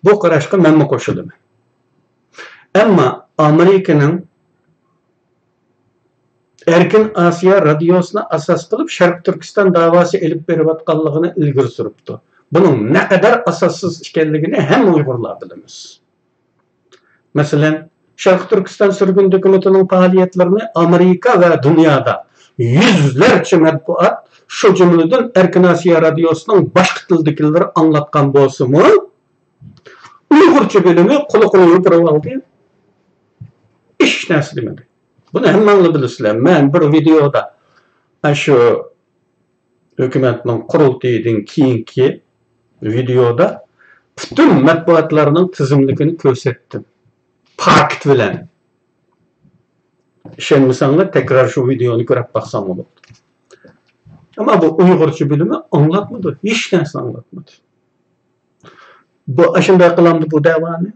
بۇ قاراشقا مەنمۇ قوشۇلىمەن. ئەمما ئامېرىكىنىڭ ئەركىن ئاسىيا رادىيوسىنى ئاساس قىلىپ شەرقىي تۈركىستان داۋاسى ئېلىپ بېرىۋاتقانلىقىنى ئىلگىرى سۈرۈپتۇ. بۇنىڭ نەقەدەر ئاساسسىز ئىكەنلىكىنى ھەممە ئۇيغۇرلار بىلىمىز. مەسىلەن، شەرقىي تۈركىستان سۈرگۈن ھۆكۈمىتىنىڭ پائالىيەتلىرىنى ئامېرىكا ۋە دۇنيادا يۈزلەرچە مەتبۇئات، شۇ جۈملىدىن ئەركىن ئاسىيا رادىيوسىنىڭ باشقا تىلدىكىلىرى ئاڭلاتقان بولسىمۇ، ئۇيغۇرچە بىلىمى قۇلىقىنى يوپۇرۇۋالدى. ھېچ نەرسە دېمىدى. بۇنى ھەممەڭلار بىلىسىلەر. مەن بىر ۋىدېئودا، ئاشۇ ھۆكۈمەتنىڭ قۇرۇلتىيىدىن كېيىنكى ۋىدېئودا پۈتۈن مەتبۇئاتلارنىڭ تىزىملىكىنى كۆرسەتتىم. پاكىت بىلەن. ئىشەنمىسەڭلار، تەكرار شۇ ۋىدېئونى كۆرۈپ باقساڭلار بولىدۇ. ئەمما بۇ ئۇيغۇرچە بىلىمى ئاڭلاتمىدى. ھېچ نەرسە ئاڭلاتمىدى. بۇ ئاشۇنداق قىلامدۇ بۇ دەۋانى؟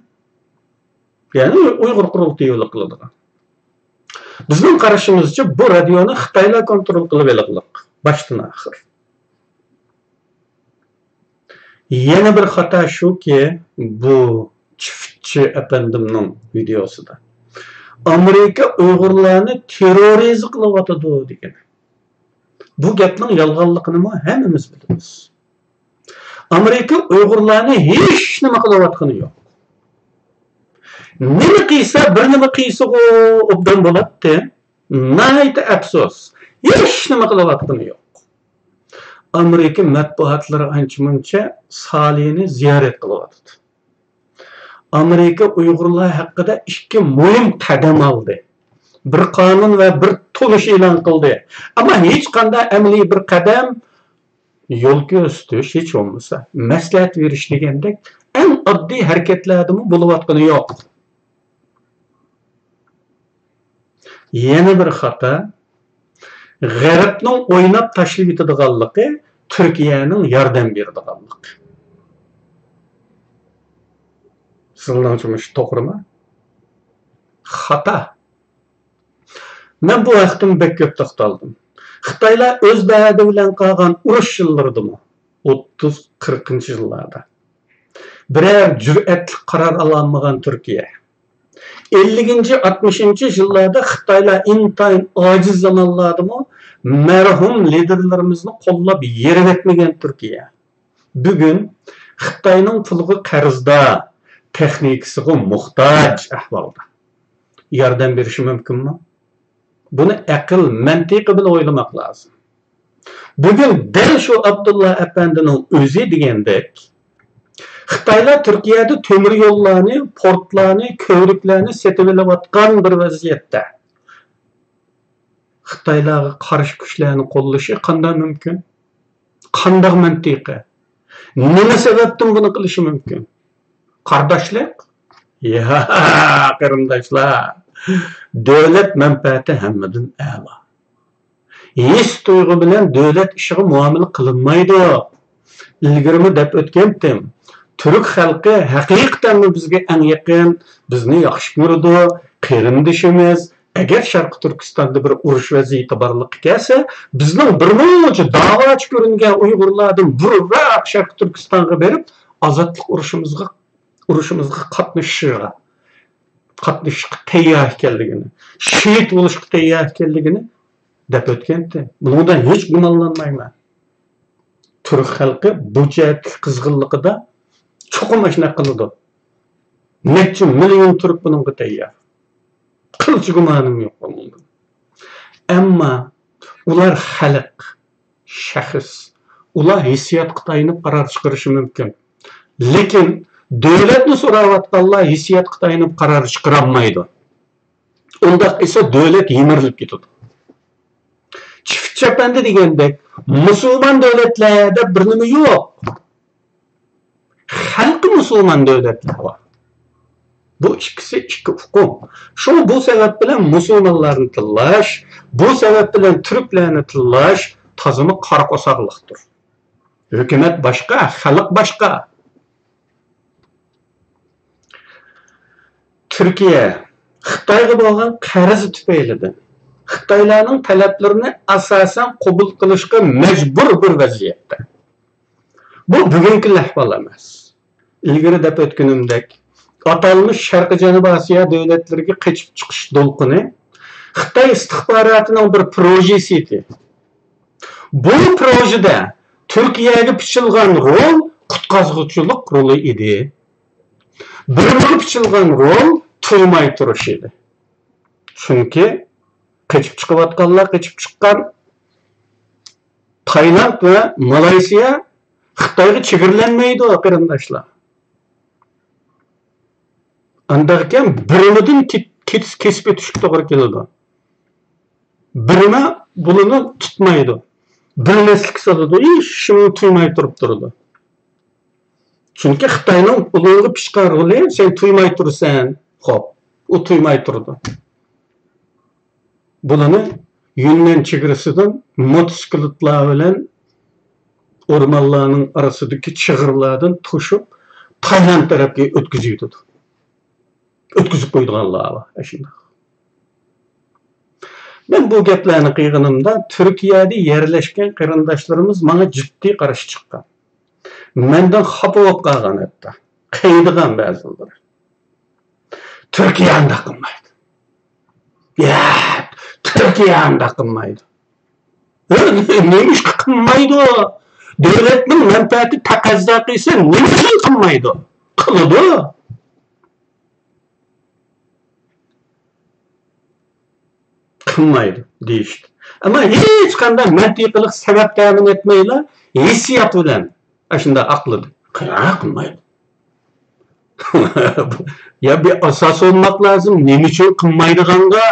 يەنى ئۇيغۇر قۇرۇلتىيى يولى قىلىدىغان. بىزنىڭ قارىشىمىزچە، بۇ رادىيونى خىتايلار كونترول قىلىپ ئېلىغلىق، باشتىن ئاخىر. يەنە بىر خاتا شۇكى، بۇ چىفىتچى ئەپەندىمنىڭ ۋىدېئوسىدا ئامېرىكا ئۇيغۇرلارنى تېررورىزە قىلىۋاتىدۇ دېگەن. بۇ گەپنىڭ يالغانلىقىنىمۇ ھەممىمىز بىلىمىز. ئامېرىكا ئۇيغۇرلارنى ھېچ نېمە قىلىۋاتقىنى يوق. نېمە قىلسا، بىر نېمە قىلسىغۇ ئوبدان بولاتتى. ناھايىتى ئەپسۇس. ھېچ نېمە قىلىۋاتقىنى يوق. ئامېرىكا مەتبۇئاتلىرى ئانچە-مۇنچە سالىنى زىيارەت قىلىۋاتىدۇ. ئامېرىكا ئۇيغۇرلار ھەققىدە ئىككى مۇھىم قەدەم ئالدى. بىر قانۇن ۋە بىر تونۇش ئېلان قىلدى. ئەمما ھېچقانداق ئەمەلىي بىر قەدەم، يول كۆرسىتىش، ھېچ بولمىسا مەسلىھەت بېرىش دېگەندەك ئەڭ ئاددىي ھەرىكەتلەردىمۇ بولۇۋاتقىنى يوق. يەنە بىر خاتا، غەربنىڭ ئويناپ تاشلىۋېتىدىغانلىقى، تۈركىيەنىڭ ياردەم بېرىدىغانلىقى. سىزنىڭچە مۇشۇ توغرىمۇ؟ خاتا. مەن بۇ ھەقتىمۇ بەك كۆپ توختالدىم. خىتايلار ئۆز دەۋرى بىلەن قالغان ئۇرۇش يىللىرىدىمۇ، ئوتتۇز، قىرىقىنچى يىللاردا، بىرەر جۈرئەتلىك قارار ئالالمىغان تۈركىيە، ئەللىكىنچى، ئاتمىشىنچى يىللاردا خىتايلار ئىنتايىن ئاجىز زامانلاردىمۇ مەرھۇم لىدېرلىرىمىزنى قوللاپ يېرىۋەتمىگەن تۈركىيە بۈگۈن خىتاينىڭ پۇلىغا قەرزدار، تېخنىكىسىغا موھتاج ئەھۋالدا. ياردەم بېرىشى مۇمكىنمۇ؟ بۇنى ئەقىل، مەنتىقى بىلەن ئويلىماق لازىم. بۈگۈن دەل شۇ ئابدۇللا ئەپەندىنىڭ ئۆزى دېگەندەك، خىتايلار تۈركىيەدە تۆمۈر يوللارنى، پورتلارنى، كۆۋرۈكلەرنى سېتىۋېلىۋاتقان بىر ۋەزىيەتتە، خىتايلارغا قارشى كۈچلەرنى قوللىشى قانداق مۇمكىن؟ قانداق مەنتىقە؟ نېمە سەۋەبتىن بۇنى قىلىشى مۇمكىن؟ قارداشلىق؟ ياق، قېرىنداشلار. دۆلەت مەنپەئەتى ھەممىدىن ئەلا. ھېس تۇيغۇ بىلەن دۆلەت ئىشىغا مۇئامىلە قىلىنمايدۇ. ئىلگىرىمۇ دەپ ئۆتكەنتىم. تۈرك خەلقى ھەقىقەتەنمۇ بىزگە ئەڭ يېقىن، بىزنى ياخشى كۆرىدۇ، قېرىندىشىمىز. ئەگەر شەرقىي تۈركىستاندا بىر ئۇرۇش ۋەزىيىتى بارلىققا كەلسە، بىزنىڭ بىر مۇنچە داۋاچى كۆرۈنگەن ئۇيغۇرلاردىن بۇرۇنراق شەرقىي تۈركىستانغا بېرىپ، ئازادلىق ئۇرۇشىمىزغا، ئۇرۇشىمىزغا قاتنىشىشىغا، قاتنىشىشقا تەييار ئىكەنلىكىنى، شېھىت بولۇشقا تەييار ئىكەنلىكىنى دەپ ئۆتكەنتى. بۇنىڭدا ھېچ گۇمانلانمايمەن. تۈرك خەلقى بۇ جەھەتتىكى قىزغىنلىقىدا چوقۇم ئاشۇنداق قىلىدۇ. نەچچە مىليون تۈرك بۇنىڭغا تەييار. قىلچە گۇمانىم يوق بۇنىڭدا. ئەمما ئۇلار خەلق، شەخس. ئۇلار ھېسسىياتقا تايىنىپ قارار چىقىرىشى مۇمكىن. لېكىن دۆلەتنى سوراۋاتقانلار ھېسسىياتقا تايىنىپ قارار چىقىرالمايدۇ. ئۇنداق ئېسە دۆلەت يىمىرىلىپ كېتىدۇ. چىفىت چەپەندى دېگەندەك، مۇسۇلمان دۆلەتلەر دەپ بىر نېمە يوق. خەلقى مۇسۇلمان دۆلەتلەر بار. بۇ ئىككىسى ئىككى ئۇقۇم. شۇڭا بۇ سەۋەب بىلەن مۇسۇلمانلارنى تىللاش، بۇ سەۋەب بىلەن تۈركلەرنى تىللاش تازىمۇ قارا قورساقلىقتۇر. ھۆكۈمەت باشقا، خەلق باشقا. تۈركىيە خىتايغا بولغان قەرزى تۈپەيلىدىن خىتايلارنىڭ تەلەپلىرىنى ئاساسەن قوبۇل قىلىشقا مەجبۇر بىر ۋەزىيەتتە. بۇ بۈگۈنكى ئەھۋال ئەمەس. ئىلگىرى دەپ ئۆتكىنىمدەك، ئاتالمىش شەرقىي جەنۇبىي ئاسىيا دۆلەتلىرىگە قېچىپ چىقىش دولقۇنى خىتاي ئىستىخباراتىنىڭ بىر پروژىسى ئىدى. بۇ پروژىدە تۈركىيەگە پىچىلغان رول قۇتقازغۇچىلىق رولى ئىدى. بىرمىگە پىچىلغان رول تۇيماي تۇرۇش ئىدى. چۈنكى قېچىپ چىقىۋاتقانلار قېچىپ چىققان. تايلاند ۋە مالايسىيا خىتايغا چېگرىلەنمەيدۇ، قېرىنداشلار. ئانداقكەن بىرمىدىن كېت-، كېتىس-، كېسىپ ئۆتۈشكە توغرا كېلىدۇ. بىرما بۇلىنى تۇتمايدۇ. بىلمەسلىككە سالىدۇ. ھېچ ئىشىمنى تۇيماي تۇرۇپ تۇرىدۇ. چۈنكى خىتاينىڭ ئۇنىڭغا پىچقان رولى، سەن تۇيماي تۇرىسەن. خوپ، ئۇ تۇيماي تۇرىدۇ. بۇلىنى يۈننەن چېگرىسىدىن موتوسىكلىتلار بىلەن ئورمانلارنىڭ ئارىسىدىكى چىغىرلاردىن توشۇپ، تايلاند تەرەپكە ئۆتكۈزۈۋېتىدۇ. ئۆتكۈزۈپ قويىدىغانلار بار، ئاشۇنداق. مەن بۇ گەپلەرنى قىلغىنىمدا، تۈركىيەدە يەرلەشكەن قېرىنداشلىرىمىز ماڭا جىددىي قارشى چىققان. مەندىن خاپا بولۇپ قالغان ھەتتا. قېيىدىغان بەزىلىرى. تۈركىيە ئانداق قىلمايدۇ. يا، تۈركىيە ئانداق قىلمايدۇ. ھە، نېمىشقا قىلمايدۇ؟ دۆلەتنىڭ مەنپەئەتى تەقەززا قىلسا، نېمە ئۈچۈن قىلمايدۇ؟ قىلىدۇ. قىلمايدۇ دېيىشتى. ئەمما ھېچقانداق مەنتىقىلىق سەۋەب تەمىن ئەتمەيلا، ھېسسىيات بىلەن ئاشۇنداق ئاقلىدى. قىلمايدۇ. يا بىر ئاساس بولماق لازىم، نېمە ئۈچۈن قىلمايدىغانغا.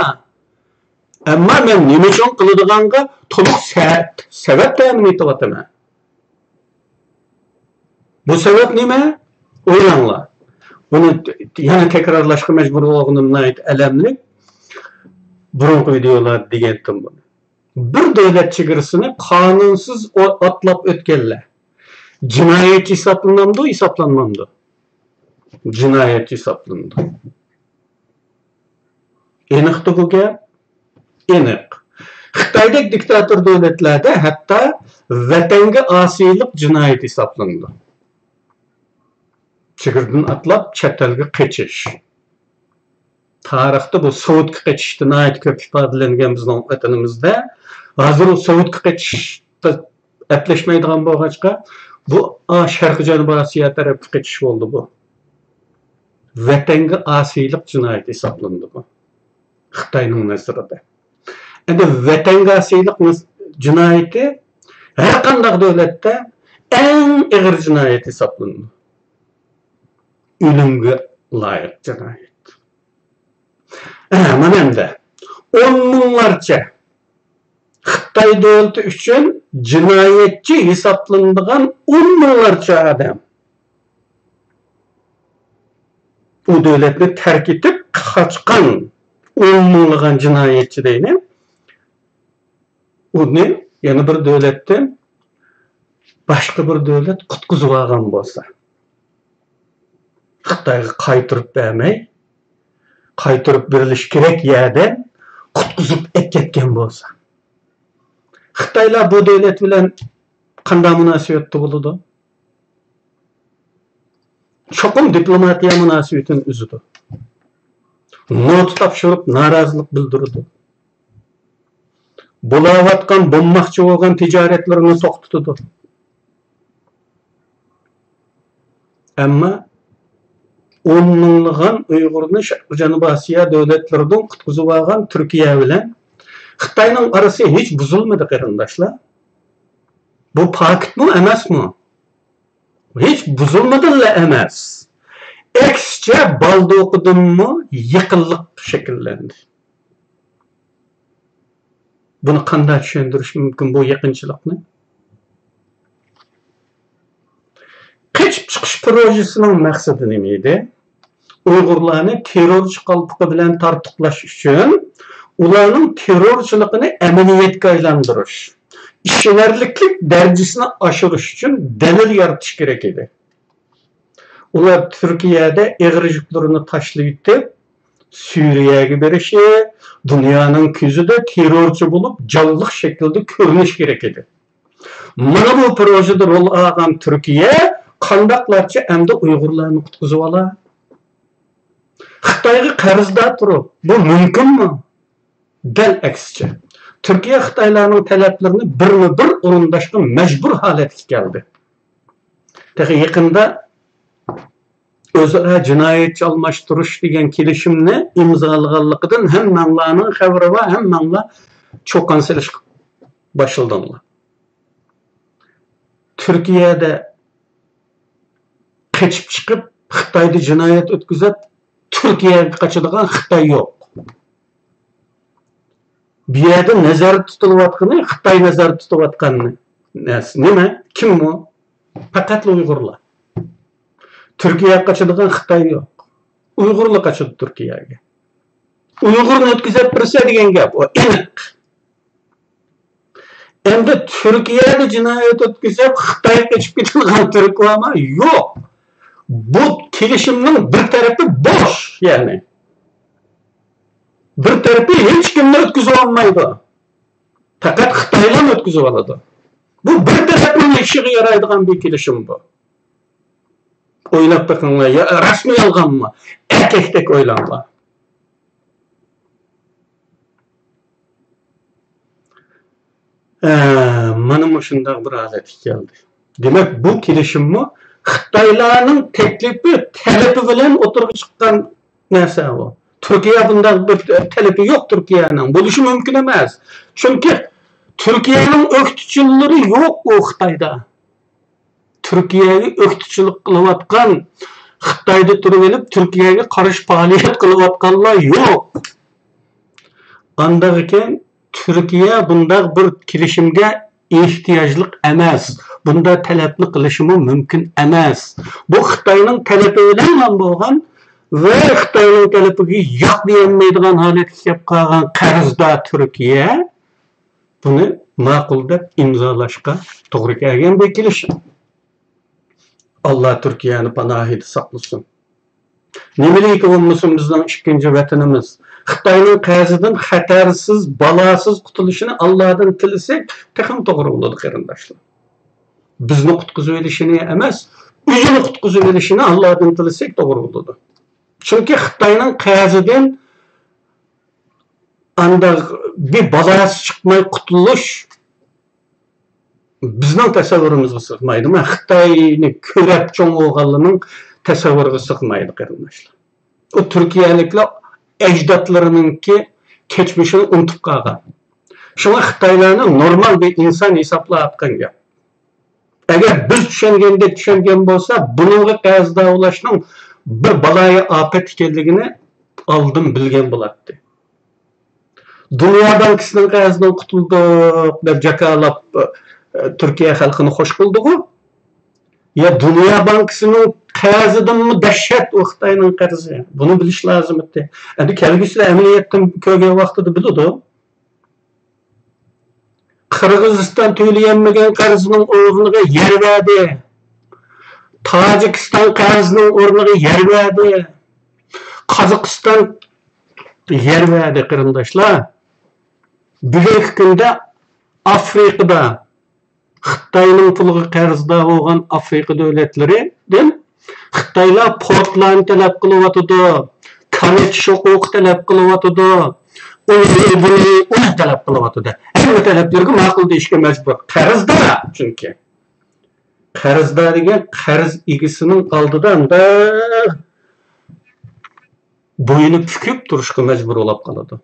ئەمما مەن نېمە ئۈچۈن قىلىدىغانغا تولۇق سە-، سەۋەب تەمىن ئېتىۋاتىمەن. بۇ سەۋەب نېمە؟ ئويلاڭلار. بۇنى يەنە تەكرارلاشقا مەجبۇر بولغىنىم ناھايىتى ئەلەملىك. بۇرۇنقى ۋىدېئولاردا دېگەنتىم بۇنى. بىر دۆلەت چېگرىسىنى قانۇنسىز ئو-، ئاتلاپ ئۆتكەنلەر جىنايەتچى ھېسابلىنامدۇ، ھېسابلانمامدۇ؟ جىنايەتچى ھېسابلىنىدۇ. ئېنىقتى بۇ گەپ؟ ئېنىق. خىتايدەك دىكتاتور دۆلەتلەردە ھەتتا ۋەتەنگە ئاسىيلىق جىنايىتى ھېسابلىنىدۇ. چېگرىدىن ئاتلاپ چەت ئەلگە قېچىش. تارىختا بۇ سوۋېتكە قېچىشتا ناھايىتى كۆپ ئىپادىلەنگەن بىزنىڭ ۋەتىنىمىزدە. ھازىر ئۇ سوۋېتكە قېچىشتا ئەپلەشمەيدىغان بولغاچقا، بۇ، ئا، شەرقىي جەنۇبىي ئاسىيا تەرەپكە قېچىش بولدى بۇ. ۋەتەنگە ئاسىيلىق جىنايىتى ھېسابلىنىدۇ بۇ، خىتاينىڭ نەزىرىدە. ئەمدى ۋەتەنگە ئاسىيلىق نەز-، جىنايىتى ھەر قانداق دۆلەتتە ئەڭ ئېغىر جىنايەت ھېسابلىنىدۇ. ئۆلۈمگە لايىق جىنايەت. ئە، مانا ئەمدى ئون مىڭلارچە خىتاي دۆلىتى ئۈچۈن جىنايەتچى ھېسابلىنىدىغان ئون مىڭلارچە ئادەم، ئۇ دۆلەتنى تەرك ئېتىپ قاچقان ئون مىڭلىغان جىنايەتچى دەيلى، ئۇنى يەنە بىر دۆلەتتىن باشقا بىر دۆلەت قۇتقۇزۇۋالغان بولسا، خىتايغا قايتۇرۇپ بەرمەي، قايتۇرۇپ بېرىلىشى كېرەك يەردىن قۇتقۇزۇپ ئەكەتكەن بولسا، خىتايلار بۇ دۆلەت بىلەن قانداق مۇناسىۋەتتە بولىدۇ؟ چوقۇم دىپلوماتىيە مۇناسىۋىتىنى ئۈزىدۇ. نوتا تاپشۇرۇپ نارازىلىق بىلدۈرىدۇ. بولاۋاتقان، بولماقچى بولغان تىجارەتلىرىنى توختىتىدۇ. ئەمما ئون مىڭلىغان ئۇيغۇرنى شەرقىي جەنۇبىي ئاسىيا دۆلەتلىرىدىن قۇتقۇزۇۋالغان تۈركىيە بىلەن خىتاينىڭ ئارىسى ھېچ بۇزۇلمىدى، قېرىنداشلار. بۇ پاكىتمۇ ئەمەسمۇ؟ ھېچ بۇزۇلمىدىلا ئەمەس. ئەكسىچە، بالدۇقىدىنمۇ يېقىنلىق شەكىللەندى. بۇنى قانداق چۈشەندۈرۈش مۇمكىن، بۇ يېقىنچىلىقنى؟ قېچىپ چىقىش پروژىسىنىڭ مەقسىتى نېمە ئىدى؟ ئۇيغۇرلارنى تېررورچى قالپىقى بىلەن تارتۇقلاش ئۈچۈن، ئۇلارنىڭ تېررورچىلىقىنى ئەمەلىيەتكە ئايلاندۇرۇش، ئىشىنەرلىكلىك دەرىجىسىنى ئاشۇرۇش ئۈچۈن دەلىل يارىتىش كېرەك ئىدى. ئۇلار تۈركىيەدە ئېغىر يۈكلىرىنى تاشلىۋېتىپ، سۈرىيەگە بېرىشى، دۇنيانىڭ كۆزىدە تېررورچى بولۇپ، جانلىق شەكىلدە كۆرۈنۈش كېرەك ئىدى. مانا بۇ پروژىدا رول ئالغان تۈركىيە قانداقلارچە ئەمدى ئۇيغۇرلارنى قۇتقۇزۇۋالا؟ خىتايغا قەرزدار تۇرۇپ، بۇ مۇمكىنمۇ؟ دەل ئەكسىچە، تۈركىيە خىتايلارنىڭ تەلەپلىرىنى بىرمۇ بىر ئورۇنداشقا مەجبۇر ھالەتكە كەلدى. تېخى يېقىندا ئۆزئارا جىنايەتچى ئالماشتۇرۇش دېگەن كېلىشىمنى ئىمزالىغانلىقىدىن ھەممەڭلارنىڭ خەۋىرى بار، ھەممەڭلار چۇقان سېلىشقا باشلىدىڭلار. تۈركىيەدە قېچىپ چىقىپ، خىتايدا جىنايەت ئۆتكۈزۈپ، تۈركىيەگە قاچىدىغان خىتاي يوق. بۇ يەردە نەزەردە تۇتۇلۇۋاتقىنى، خىتاي نەزەردە تۇتۇۋاتقان نەرسە نېمە؟ كىم ئۇ؟ پەقەتلا ئۇيغۇرلار. تۈركىيەگە قاچىدىغان خىتاي يوق. ئۇيغۇرلار قاچىدۇ تۈركىيەگە. ئۇيغۇرنى ئۆتكۈزۈپ بېرىسە دېگەن گەپ، ئۇ ئېنىق. ئەمدى تۈركىيەدە جىنايەت ئۆتكۈزۈپ، خىتايغا قېچىپ كېتىدىغان تۈرك بارمۇ؟ يوق. بۇ كېلىشىمنىڭ بىر تەرىپى بوش، يەنى. بىر تەرىپى ھېچكىمنى ئۆتكۈزۈۋالمايدۇ. پەقەت خىتايلا ئۆتكۈزۈۋالىدۇ. بۇ بىر تەرەپنىڭ يېشىغا يارايدىغان بىر كېلىشىم بۇ. ئويلاپ بېقىڭلار، يا راستمۇ يالغانمۇ؟ ئەركەكتەك ئويلاڭلار. ئە، مانا مۇشۇنداق بىر ھالەتكە كەلدى. دېمەك، بۇ كېلىشىممۇ خىتايلارنىڭ تەكلىپى، تەلىپى بىلەن ئوتتۇرىغا چىققان نەرسە بۇ. تۈركىيە بۇنداق بىر تەلىپى يوق تۈركىيەنىڭ. بولۇشى مۇمكىن ئەمەس. چۈنكى تۈركىيەنىڭ ئۆكتىچىلىرى يوق ئۇ خىتايدا. تۈركىيەگە ئۆكتىچىلىك قىلىۋاتقان، خىتايدا تۇرۇۋېلىپ تۈركىيەگە قارشى پائالىيەت قىلىۋاتقانلار يوق. ئانداق ئىكەن، تۈركىيە بۇنداق بىر كېلىشىمگە ئېھتىياجلىق ئەمەس، بۇنداق تەلەپنى قىلىشىمۇ مۇمكىن ئەمەس. بۇ خىتاينىڭ تەلىپى بىلەن بولغان ۋە خىتاينىڭ تەلىپىگە ياق دېيەلمەيدىغان ھالەتكە كەپ قالغان قەرزدار تۈركىيە بۇنى ماقۇل دەپ ئىمزالاشقا توغرا كەلگەن بىر كېلىشىم. ئاللا تۈركىيەنى پاناھىدا ساقلىسۇن. نېمىلىكى بولمىسۇن، بىزنىڭ ئىككىنچى ۋەتىنىمىز. خىتاينىڭ قەرزىدىن خەتەرسىز، بالاسىز قۇتۇلۇشىنى ئاللادىن تىلىسەك، تېخىمۇ توغرا بولىدۇ، قېرىنداشلار. بىزنى قۇتقۇزۇۋېلىشىنى ئەمەس، ئۆزىنى قۇتقۇزۇۋېلىشىنى ئاللادىن تىلىسەك توغرا بولىدۇ. چۈنكى خىتاينىڭ قەرزىدىن ئانداق بىر بالاسى چىقماي قۇتۇلۇش بىزنىڭ تەسەۋۋۇرىمىزغا سىغمايدۇ. مانا خىتاينى كۆرۈپ چوڭ بولغانلارنىڭ تەسەۋۋۇرىغا سىغمايدۇ، قېرىنداشلار. ئۇ تۈركىيەلىكلەر ئەجدادلىرىنىڭكى كەچمىشىنى ئۇنتۇپ قالغان. شۇڭا خىتايلارنى نورمال بىر ئىنسان ھېسابلاۋاتقان گەپ. ئەگەر بىز چۈشەنگەندەك چۈشەنگەن بولسا، بۇنىڭغا قەرزدار بولۇشنىڭ بىر بالايىئاپەت ئىكەنلىكىنى ئالدىن بىلگەن بولاتتى. دۇنيا بانكىسىنىڭ قەرزىدىن قۇتۇلدۇق دەپ جاكارلاپ، ئە، تۈركىيە خەلقىنى خوش قىلدىغۇ. يا دۇنيا بانكىسىنىڭ قەرزىدىنمۇ دەھشەت ئۇ خىتاينىڭ قەرزى. بۇنى بىلىش لازىم ئىدى. ئەمدى كەلگۈسىدە ئەمەلىيەتتىن كۆرگەن ۋاقتىدا بىلىدۇ. قىرغىزىستان تۆلىيەلمىگەن قەرزىنىڭ ئورنىغا يەر بەردى. تاجىكىستان قەرزىنىڭ ئورنىغا يەر بەردى. قازاقىستان يەر بەردى، قېرىنداشلار. بۈگۈنكى كۈندە ئافرىقىدا خىتاينىڭ پۇلىغا قەرزدار بولغان ئافرىقا دۆلەتلىرىدىن خىتايلار پورتلارنى تەلەپ قىلىۋاتىدۇ، كانايتىش ھوقۇقى تەلەپ قىلىۋاتىدۇ، ئۇنى، بۇنى، ئۇنى تەلەپ قىلىۋاتىدۇ. ھەممە تەلەپلىرىگە ماقۇل دېيىشكە مەجبۇر. قەرزدار چۈنكى. قەرزدار دېگەن قەرز ئىگىسىنىڭ ئالدىدا مۇنداق بوينى پۈكۈپ تۇرۇشقا مەجبۇر بولۇپ قالىدۇ.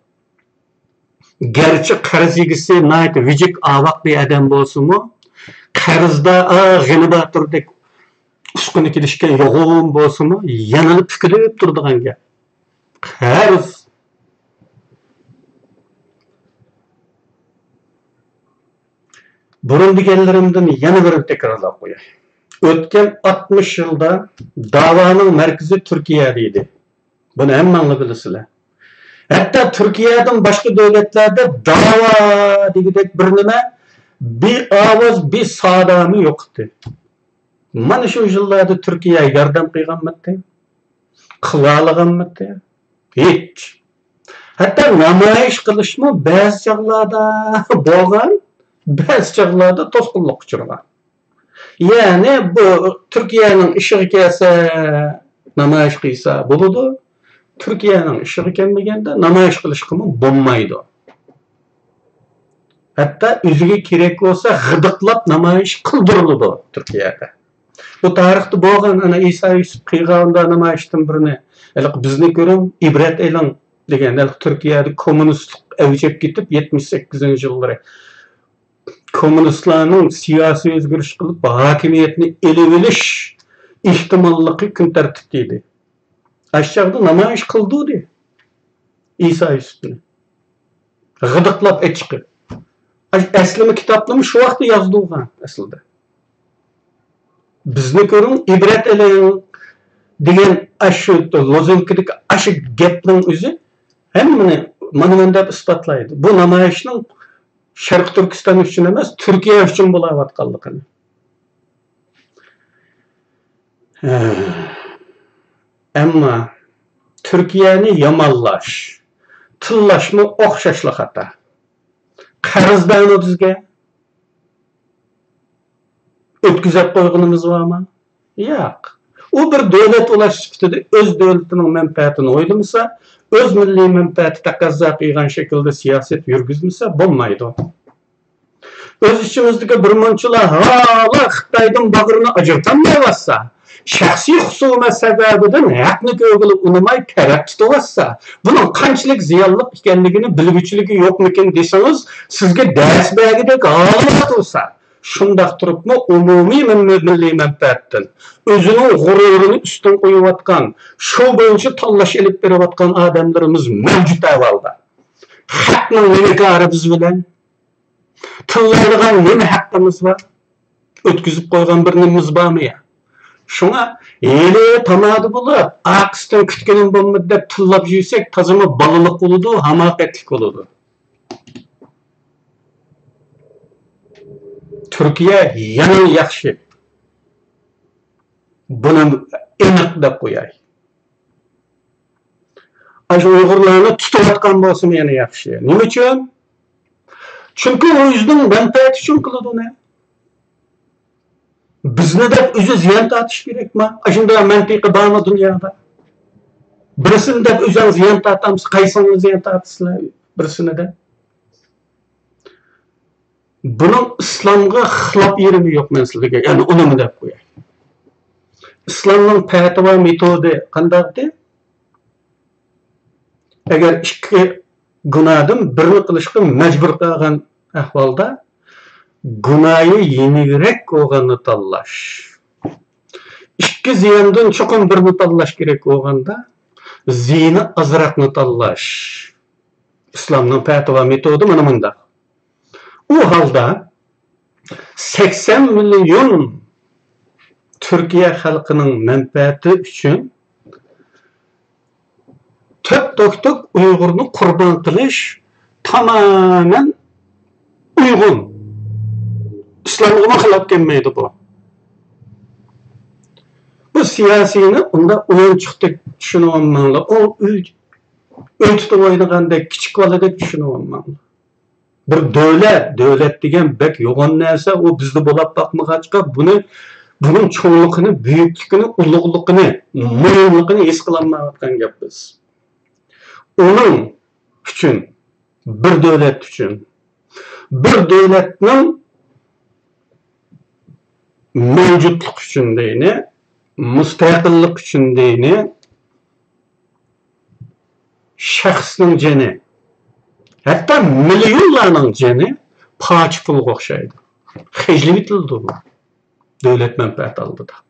گەرچە قەرز ئىگىسى ناھايىتى ۋىجىك، ئاۋاق بىر ئادەم بولسىمۇ، قەرزدار، ئا، غېنى باتۇردەك ئۇسقىنى كېلىشكەن يوغان بولسىمۇ، يەنىلا پۈكۈلۈپ تۇرىدىغان گەپ. قەرز. بۇرۇن دېگەنلىرىمدىن يەنە بىرنى تەكرارلاپ قوياي. ئۆتكەن ئاتمىش يىلدا داۋانىڭ مەركىزى تۈركىيەدە ئىدى. بۇنى ھەممەڭلار بىلىسىلەر. ھەتتا تۈركىيەدىن باشقا دۆلەتلەردە داۋا دېگۈدەك بىر نېمە، بىر ئاۋاز، بىر سادامۇ يوق ئىدى. مانا شۇ يىللاردا تۈركىيە ياردەم قىلغانمىدى؟ قىلالىغانمىدى؟ ھېچ. ھەتتا نامايىش قىلىشمۇ بەزى چاغلاردا بولغان، بەزى چاغلاردا توسقۇنلۇققا ئۇچرىغان. يەنى بۇ تۈركىيەنىڭ ئىشىغا كەلسە نامايىش قىلسا بولىدۇ، تۈركىيەنىڭ ئىشىغا كەلمىگەندە نامايىش قىلىشقىمۇ بولمايدۇ. ھەتتا ئۆزىگە كېرەك بولسا غىدىقلاپ نامايىش قىلدۇرۇلىدۇ تۈركىيەدە. بۇ تارىختا بولغان، ئەنە ئىسا يۈسۈپ قىلغاندا نامايىشتىن بىرنى، ھېلىقى بىزنى كۆرۈڭ، ئىبرەت ئېلىڭ دېگەن، ھېلىقى تۈركىيەدە كوممۇنىستلىق ئەۋج ئېلىپ كېتىپ، يەتمىش سەككىزىنچى يىللىرى كوممۇنىستلارنىڭ سىياسىي ئۆزگىرىش قىلىپ، ھاكىمىيەتنى ئېلىۋېلىش ئېھتىماللىقى كۈن تەرتىپتە ئىدى. ئاشۇ چاغدا نامايىش قىلدۇردى ئىسا يۈسۈپنى. غىدىقلاپ ئېچىقىپ. ئەسلىمە كىتابنىمۇ شۇ ۋاقىتتا يازدۇرغان ئەسلىدە. بىزنى كۆرۈڭ، ئىبرەت ئېلىڭ دېگەن ئاشۇ لوزۇنكىدىكى ئاشۇ گەپنىڭ ئۆزى ھەممىنى مانا مەن دەپ ئىسپاتلايدۇ. بۇ نامايىشنىڭ شەرقىي تۈركىستان ئۈچۈن ئەمەس، تۈركىيە ئۈچۈن بولاۋاتقانلىقىنى. ئەمما تۈركىيەنى يامانلاش، تىللاشمۇ ئوخشاشلا خاتا. قەرزدارمۇ بىزگە؟ ئۆتكۈزۈپ قويغىنىمىز بارمۇ؟ ياق. ئۇ بىر دۆلەت ئۇلاش سۈپىتىدە ئۆز دۆلىتىنىڭ مەنپەئەتىنى ئويلىمىسا، ئۆز مىللىي مەنپەئەتى تەقەززا قىلغان شەكىلدە سىياسەت يۈرگۈزمىسە بولمايدۇ. ئۆز ئىچىمىزدىكى بىر مۇنچىلا ھالا خىتايدىن باغرىنى ئاجرىتالمايۋاتسا، شەخسىي خۇسۇمەت سەۋەبىدىن ھەقنى كۆرگىلى ئۇنىماي تەرەپ تۇتۇۋاتسا، بۇنىڭ قانچىلىك زىيانلىق ئىكەنلىكىنى بىلگۈچىلىكى يوقمىكىن دېسىڭىز، سىزگە دەرس بەرگۈدەك ھالىغا تۇرسا، شۇنداق تۇرۇپمۇ ئومۇمىي مىللىي مەنپەئەتتىن، ئۆزىنىڭ غۇرۇرىنى ئۈستۈن قويۇۋاتقان، شۇ بويىچە تاللاش ئېلىپ بېرىۋاتقان ئادەملىرىمىز مەۋجۇت ئەھۋالدا، خەقنىڭ نېمە كارى بىز بىلەن؟ تىللايدىغان نېمە ھەققىمىز بار؟ ئۆتكۈزۈپ قويغان بىر نېمىمىز بارمۇ يا؟ شۇڭا ھېلى تامادە بولۇپ، ئارقىسىدىن كۈتكىنىم بولمىدى دەپ تىللاپ يۈرسەك، تازىمۇ بالىلىق بولىدۇ، ھاماقەتلىك بولىدۇ. تۈركىيە يەنىلا ياخشى. بۇنى ئېنىق دەپ قوياي. ئاشۇ ئۇيغۇرلارنى تۇتۇۋاتقان بولسىمۇ يەنە ياخشى. نېمە ئۈچۈن؟ چۈنكى ئۇ ئۆزىنىڭ مەنپەئەتى ئۈچۈن قىلىدۇ ئۇنى. بىزنى دەپ ئۆزى زىيان تارتىش كېرەكما؟ ئاشۇنداق مەنتىقى بارمۇ دۇنيادا؟ بىرسىنى دەپ ئۆزۈڭ زىيان تارتامسىز؟ قايسىڭلار زىيان تارتىسىلەر بىرسىنى دەپ؟ بۇنىڭ ئىسلامغا خىلاپ يېرىمۇ يوق، مەن سىلەرگە يەنە ئۇنىمۇ دەپ قوياي. ئىسلامنىڭ پەتىۋا مېتودى قانداقتى؟ ئەگەر ئىككى گۇناھتىن بىرنى قىلىشقا مەجبۇر قىلغان ئەھۋالدا، گۇناھى يېنىكرەك بولغاننى تاللاش. ئىككى زىياندىن چوقۇم بىرنى تاللاش كېرەك بولغاندا، زىيىنى ئازراقنى تاللاش. ئىسلامنىڭ پەتىۋا مېتودى مانا مۇنداق. ئۇ ھالدا سەكسەن مىليون تۈركىيە خەلقىنىڭ مەنپەئەتى ئۈچۈن تۆت توكتۇك ئۇيغۇرنى قۇربان قىلىش تامامەن ئۇيغۇن. ئىسلامغىمۇ خىلاپ كەلمەيدۇ بۇ. بۇ سىياسىينى ئۇنداق ئويۇنچۇقتەك چۈشىنىۋالماڭلار. ئۇ ئۆي، ئۆي تۇتۇپ ئوينىغاندەك كىچىك بالىدەك چۈشىنىۋالماڭلار. بىر دۆلەت، دۆلەت دېگەن بەك يوغان نەرسە، ئۇ بىزدە بولاپ باقمىغاچقا، بۇنى، بۇنىڭ چوڭلۇقىنى، بۈيۈكلۈكىنى، ئۇلۇغلۇقىنى، مۇھىملىقىنى ھېس قىلالمايۋاتقان گەپ بىز. ئۇنىڭ ئۈچۈن، بىر دۆلەت ئۈچۈن، بىر دۆلەتنىڭ مەۋجۇتلۇق ئۈچۈن دەيلى، مۇستەقىللىق ئۈچۈن دەيلى، شەخسنىڭ جېنى، ھەتتا مىليونلارنىڭ جېنى پاچە پۇلغا ئوخشايدۇ. خەجلىۋېتىلىدۇ بۇ دۆلەت مەنپەئەتى ئالدىدا.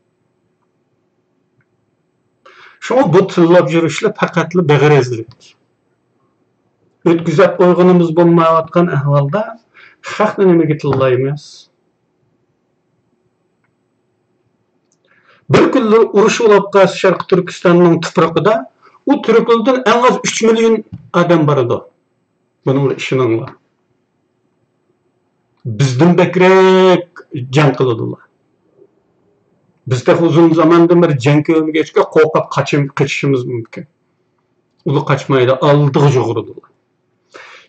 شۇڭا بۇ تىللاپ يۈرۈشلەر پەقەتلا بىغەرەزلىك. ئۆتكۈزۈپ قويغىنىمىز بولمايۋاتقان ئەھۋالدا خەقنى نېمىگە تىللايمىز؟ بىر كۈنلۈك ئۇرۇش بولۇپ قالسا شەرقىي تۈركىستاننىڭ تۇپرىقىدا، ئۇ تۈركلەردىن ئەڭ ئاز ئۈچ مىليون ئادەم بارىدۇ. بۇنىڭغا ئىشىنىڭلار. بىزدىن بەكرەك جەڭ قىلىدۇلار. بىز تېخى ئۇزۇن زاماندىن بېرى جەڭ كۆرمىگەچكە، قورقۇپ قاچىم-، قېچىشىمىز مۇمكىن. ئۇلار قاچمايدۇ، ئالدىغا يۈگۈرىدۇ.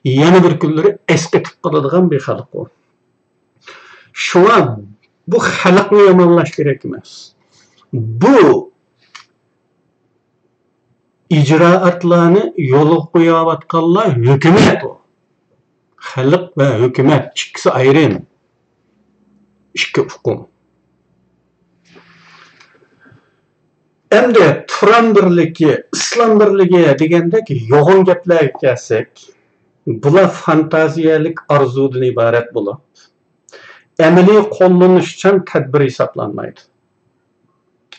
يەنە بىر كۈنلىرى ئەسقېتىپ قالىدىغان بىر خەلق ئۇ. شۇڭا بۇ خەلقنى يامانلاش كېرەك ئەمەس. بۇ ئىجرائاتلارنى يولغا قويۇۋاتقانلار ھۆكۈمەت ئۇ. خەلق ۋە ھۆكۈمەت ئىككىسى ئايرىم. ئىككى ئۇقۇم. ئەمدى تۇران بىرلىكى، ئىسلام بىرلىكى دېگەندەك يوغان گەپلەرگە كەلسەك، بۇلار فانتازىيەلىك ئارزۇدىن ئىبارەت بولۇپ، ئەمەلىي قوللىنىشچان تەدبىر ھېسابلانمايدۇ.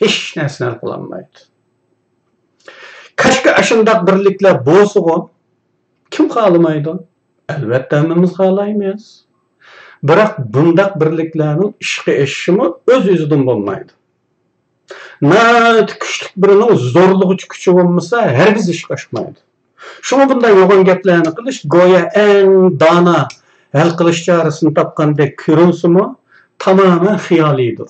ھېچ نەرسىنى ھەل قىلالمايدۇ. كاشكى ئاشۇنداق بىرلىكلەر بولسىغۇ، كىم خالىمايدۇ؟ ئەلۋەتتە، ھەممىمىز خالايمىز. بىراق بۇنداق بىرلىكلەرنىڭ ئىشقا ئېشىشىمۇ ئۆز-ئۆزىدىن بولمايدۇ. ناھايىتى كۈچلۈك بىرىنىڭ زورلىغۇچى كۈچى بولمىسا، ھەرگىز ئىشقا ئاشمايدۇ. شۇڭا بۇنداق يوغان گەپلەرنى قىلىش گويا ئەڭ دانا ھەل قىلىش چارىسىنى تاپقاندەك كۆرۈنسىمۇ، تامامەن خىيالىيدۇر.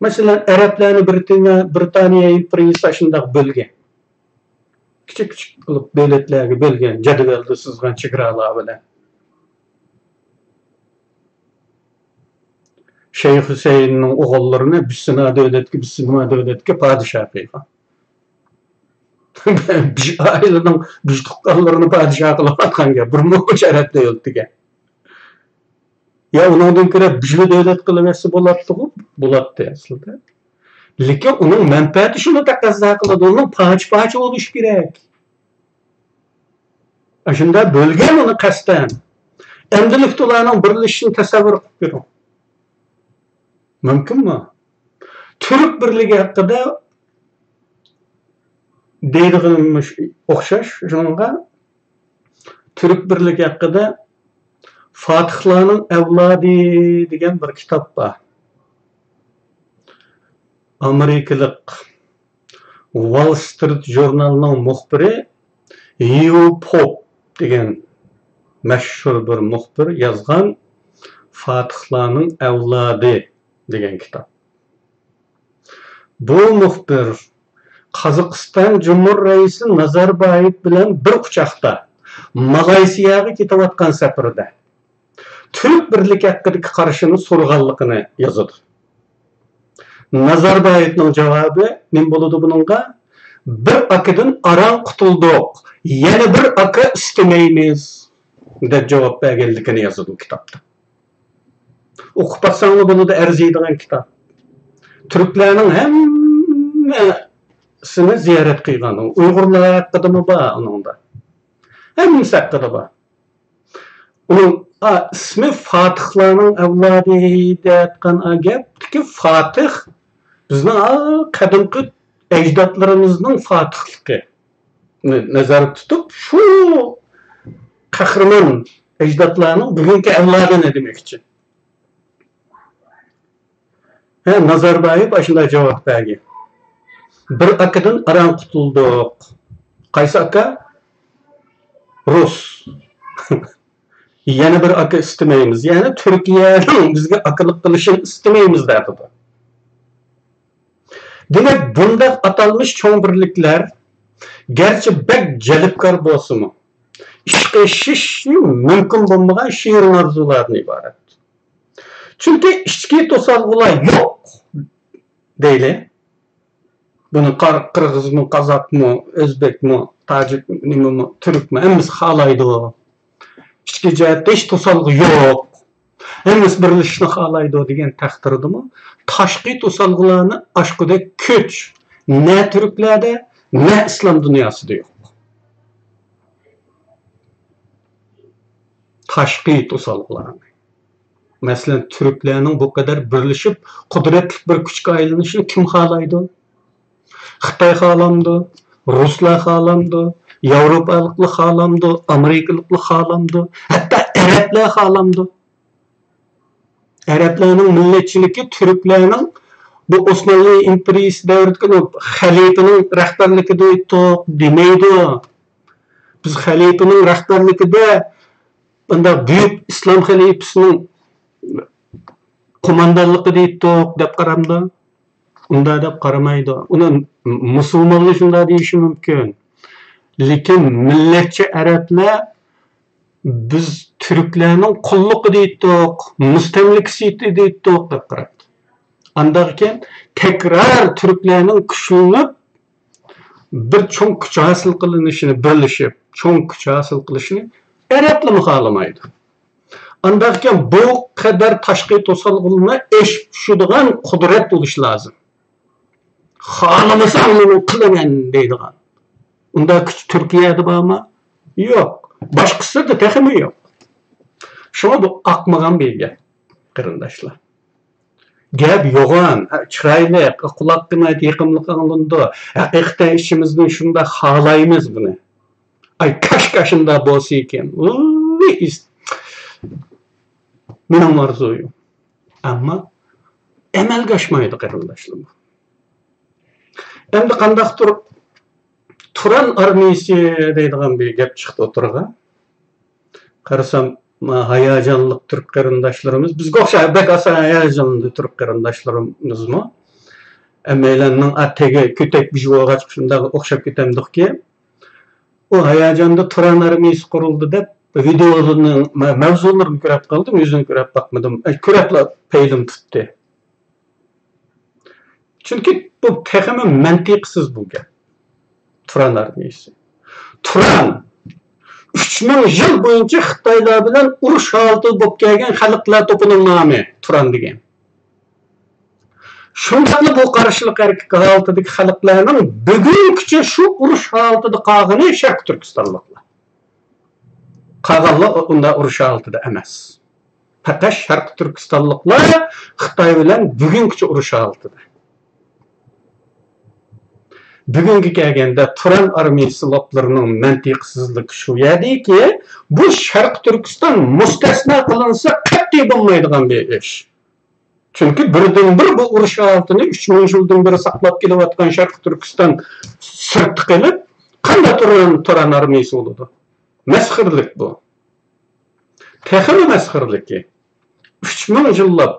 مەسىلەن، ئەرەبلەرنى بىرىتانىيە، بىرىتانىيە ئىمپېرىيىسى شۇنداق بۆلگەن. كىچىك-كىچىك قىلىپ دۆلەتلەرگە بۆلگەن، جەدۋەلدە سىزغان چېگرالار بىلەن. شەيخ ھۈسەيىننىڭ ئوغۇللىرىنى بىسسىما دۆلەتكە، بىسسىما دۆلەتكە پادىشاھ قىلغان. بىر ئائىلىنىڭ بىر تۇغقانلىرىنى پادىشاھ قىلىۋاتقان گەپ، بىر مۇنچە ئەرەب دۆلىتىگە. يا ئۇنىڭدىن كۆرە بىر دۆلەت قىلىۋەتسە بولاتتىغۇ، بولاتتى ئەسلىدە. لېكىن ئۇنىڭ مەنپەئەتى شۇنى تەقەززا قىلىدۇ، ئۇنىڭ پارچە-پارچە بولۇشى كېرەك. ئاشۇنداق بۆلگەن ئۇنى قەستەن. ئەمدىلىكتە ئۇلارنىڭ بىرلىشىشىنى تەسەۋۋۇر قىلىپ بېرىڭ. مۇمكىنمۇ؟ تۈرك بىرلىكى ھەققىدە دەيدىغىنىمىز ئوخشاش شۇنىڭغا. تۈرك بىرلىكى ھەققىدە فاتىھلارنىڭ ئەۋلادى دېگەن بىر كىتاب بار. ئامېرىكىلىق ۋال سترىت ژۇرنالىنىڭ مۇخبىرى ھيۇ پوپ دېگەن مەشھۇر بىر مۇخبىر يازغان فاتىھلارنىڭ ئەۋلادى دېگەن كىتاب. بۇ مۇخبىر قازاقىستان جۇمھۇر رەئىسى نازاربايېۋ بىلەن بىر ئۇچاقتا مالايسىياغا كېتىۋاتقان سەپىرىدە تۈرك بىرلىكى ھەققىدىكى قارىشىنى سورىغانلىقىنى يازىدۇ. نازاربايېۋنىڭ جاۋابى نېمە بولىدۇ بۇنىڭغا؟ «بىر ئاكىدىن ئاران قۇتۇلدۇق، يەنە بىر ئاكا ئىستىمەيمىز» دەپ جاۋاب بەرگەنلىكىنى يازىدۇ كىتابتا. ئوقۇپ باقساڭلار بولىدۇ، ئەرزىيدىغان كىتاب. تۈركلەرنىڭ ھەممىسىنى زىيارەت قىلغان. ئۇيغۇرلار ھەققىدىمۇ بار ئۇنىڭدا. ھەممىسى ھەققىدە بار. ئۇنىڭ، ئا، ئىسمى فاتىھلارنىڭ ئەۋلادى دەيۋاتقان، ئا، گەپتىكى فاتىھ بىزنىڭ، ئا، قەدىمكى ئەجدادلىرىمىزنىڭ فاتىھلىقى. نەزەردە تۇتۇپ، شۇ قەھرىمان ئەجدادلارنىڭ بۈگۈنكى ئەۋلادىنى دېمەكچى. ھە، نازاربايېۋ ئاشۇنداق جاۋاب بەرگەن: «بىر ئاكىدىن ئاران قۇتۇلدۇق.» قايسى ئاكا؟ رۇس. «يەنە بىر ئاكا ئىستىمەيمىز.» يەنى تۈركىيەنىڭ بىزگە ئاكىلىق قىلىشىنى ئىستىمەيمىز دەپتۇ. دېمەك، بۇنداق ئاتالمىش چوڭ بىرلىكلەر گەرچە بەك جەلپكار بولسىمۇ، ئىشقا ئېشىشى مۇمكىن بولمىغان شېرىن ئارزۇلاردىن ئىبارەت. چۈنكى ئىچكى توسالغۇلار يوق دەيلى. بۇنى قار-، قىرغىزمۇ، قازاقمۇ، ئۆزبېكمۇ، تاجىكمۇ، نېمىمۇ، تۈركمۇ، ھەممىسى خالايدۇ. ئىچكى جەھەتتە ھېچ توسالغۇ يوق. ھەممىسى بىرلىشىشنى خالايدۇ دېگەن تەقدىردىمۇ، تاشقى توسالغۇلارنى ئاشقۇدەك كۈچ نە تۈركلەردە، نە ئىسلام دۇنياسىدا يوق. تاشقى توسالغۇلارنى. مەسىلەن، تۈركلەرنىڭ بۇ قەدەر بىرلىشىپ، قۇدرەتلىك بىر كۈچكە ئايلىنىشىنى كىم خالايدۇ؟ خىتاي خالامدۇ؟ رۇسلار خالامدۇ؟ ياۋروپالىقلار خالامدۇ؟ ئامېرىكىلىقلار خالامدۇ؟ ھەتتا ئەرەبلەر خالامدۇ؟ ئەرەبلەرنىڭ مىللەتچىلىكى تۈركلەرنىڭ بۇ ئوسمانلى ئىمپېرىيىسى دەۋرىدىكى خەلىپىنىڭ رەھبەرلىكىدە ئىدۇق دېمەيدۇ. بىز خەلىپىنىڭ رەھبەرلىكىدە، بۇنداق بۈيۈك ئىسلام خەلىپىسىنىڭ قوماندانلىقىدا ئىدۇق دەپ قارامدۇ؟ ئۇنداق دەپ قارىمايدۇ. ئۇنى مۇسۇلمانلار شۇنداق دېيىشى مۇمكىن. لېكىن مىللەتچى ئەرەبلەر بىز تۈركلەرنىڭ قۇللۇقىدا ئىدۇق، مۇستەملىكىسىدە ئىدۇق دەپ قارايدۇ. ئانداقكەن تەكرار تۈركلەرنىڭ كۈچلىنىپ، بىر چوڭ كۈچ ھاسىل قىلىنىشىنى، بىرلىشىپ، چوڭ كۈچ ھاسىل قىلىشنى ئەرەبلىمۇ خالىمايدۇ. ئانداقكەن بۇ قەدەر تاشقى توسالغۇلارنى ئېشىپ چۈشىدىغان قۇدرەت بولۇش لازىم. خالىمىساڭ مېنى قىلىمەن دەيدىغان. ئۇنداق كۈچ تۈركىيەدە بارمۇ؟ يوق. باشقىسىدا تېخىمۇ يوق. شۇڭا بۇ ئاقمىغان بىر گەپ، قېرىنداشلار. گەپ يوغان، چىرايلىق، قۇلاققا ناھايىتى يېقىملىق ئاڭلىنىدۇ. ھەقىقەتەن ئىچىمىزدىن شۇنداق خالايمىز بۇنى. ئاي، كاشكا شۇنداق بولسا ئىكەن. ۋىي، مېنىڭ ئارزۇيۇم. ئەمما ئەمەلگە ئاشمايدۇ، قېرىنداشلار. ئەمدى قانداقتۇر تۇران ئارمىيىسى دەيدىغان بىر گەپ چىقتى ئوتتۇرىغا. قارىسام، ما، ھاياجانلىق تۈرك قېرىنداشلىرىمىز، بىزگە ئوخشاش بەك ئاسان ھاياجانلىنىدۇ تۈرك قېرىنداشلىرىمىزمۇ. ھەممەيلەننىڭ ئاتەگە كۆتەك بىژى بولغاچقا شۇنداق ئوخشاپ كېتەمدۇقكى. ئۇ ھاياجاندا تۇران ئارمىيىسى قۇرۇلدى دەپ ۋىدېئونىڭ مە-، مەۋزۇلىرىنى كۆرۈپ قالدىم، يۈزىنى كۆرۈپ باقمىدىم. ئە، كۆرۈپلا پەيلىم تۇتتى. چۈنكى بۇ تېخىمۇ مەنتىقسىز بۇ گەپ. تۇران ئارمىيىسى. تۇران ئۈچ مىڭ يىل بويىچە خىتايلار بىلەن ئۇرۇش ھالىتىدە بولۇپ كەلگەن خەلقلەر توپىنىڭ نامى تۇران دېگەن. شۇنداقلا بۇ قارشىلىق ھەرىكەت ھالىتىدىكى خەلقلەرنىڭ بۈگۈنگىچە شۇ ئۇرۇش ھالىتىدە قالغىنى شەرقىي تۈركىستانلىقلار. قالغانلار ئۇنداق ئۇرۇش ھالىتىدە ئەمەس. پەقەت شەرقىي تۈركىستانلىقلار خىتاي بىلەن بۈگۈنگىچە ئۇرۇش ھالىتىدە. بۈگۈنگە كەلگەندە تۇران ئارمىيىسى لاپلىرىنىڭ مەنتىقسىزلىكى شۇ يەردىكى، بۇ شەرقىي تۈركىستان مۇستەسنا قىلىنسا قەتئىي بولمايدىغان بىر ئىش. چۈنكى بىردىنبىر بۇ ئۇرۇش ھالىتىنى ئۈچ مىڭ يىلدىن بېرى ساقلاپ كېلىۋاتقان شەرقىي تۈركىستان سىرتتا قېلىپ، قانداق تۇران، تۇران ئارمىيىسى بولىدۇ؟ مەسخىرىلىك بۇ. تېخىمۇ مەسخىرىلىكى، ئۈچ مىڭ يىللاپ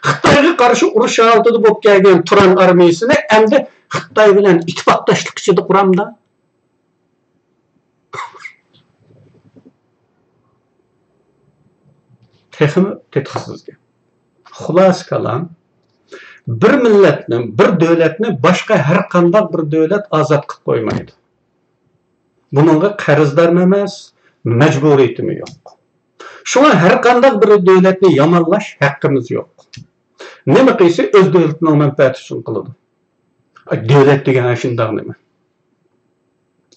خىتايغا قارشى ئۇرۇش ھالىتىدە بولۇپ كەلگەن تۇران ئارمىيىسىنى ئەمدى خىتاي بىلەن ئىتتىپاقداشلىق ئىچىدە قۇرامدا؟ تېخىمۇ تېتىقسىز گەپ. خۇلاسە كالام، بىر مىللەتنى، بىر دۆلەتنى باشقا ھەر قانداق بىر دۆلەت ئازاد قىلىپ قويمايدۇ. بۇنىڭغا قەرزدارمۇ ئەمەس، مەجبۇرىيىتىمۇ يوق. شۇڭا ھەر قانداق بىر دۆلەتنى يامانلاش ھەققىمىز يوق. نېمە قىلسا ئۆز دۆلىتىنىڭ مەنپەئەتى ئۈچۈن قىلىدۇ. ئاي، دۆلەت دېگەن ئاشۇنداق نېمە؟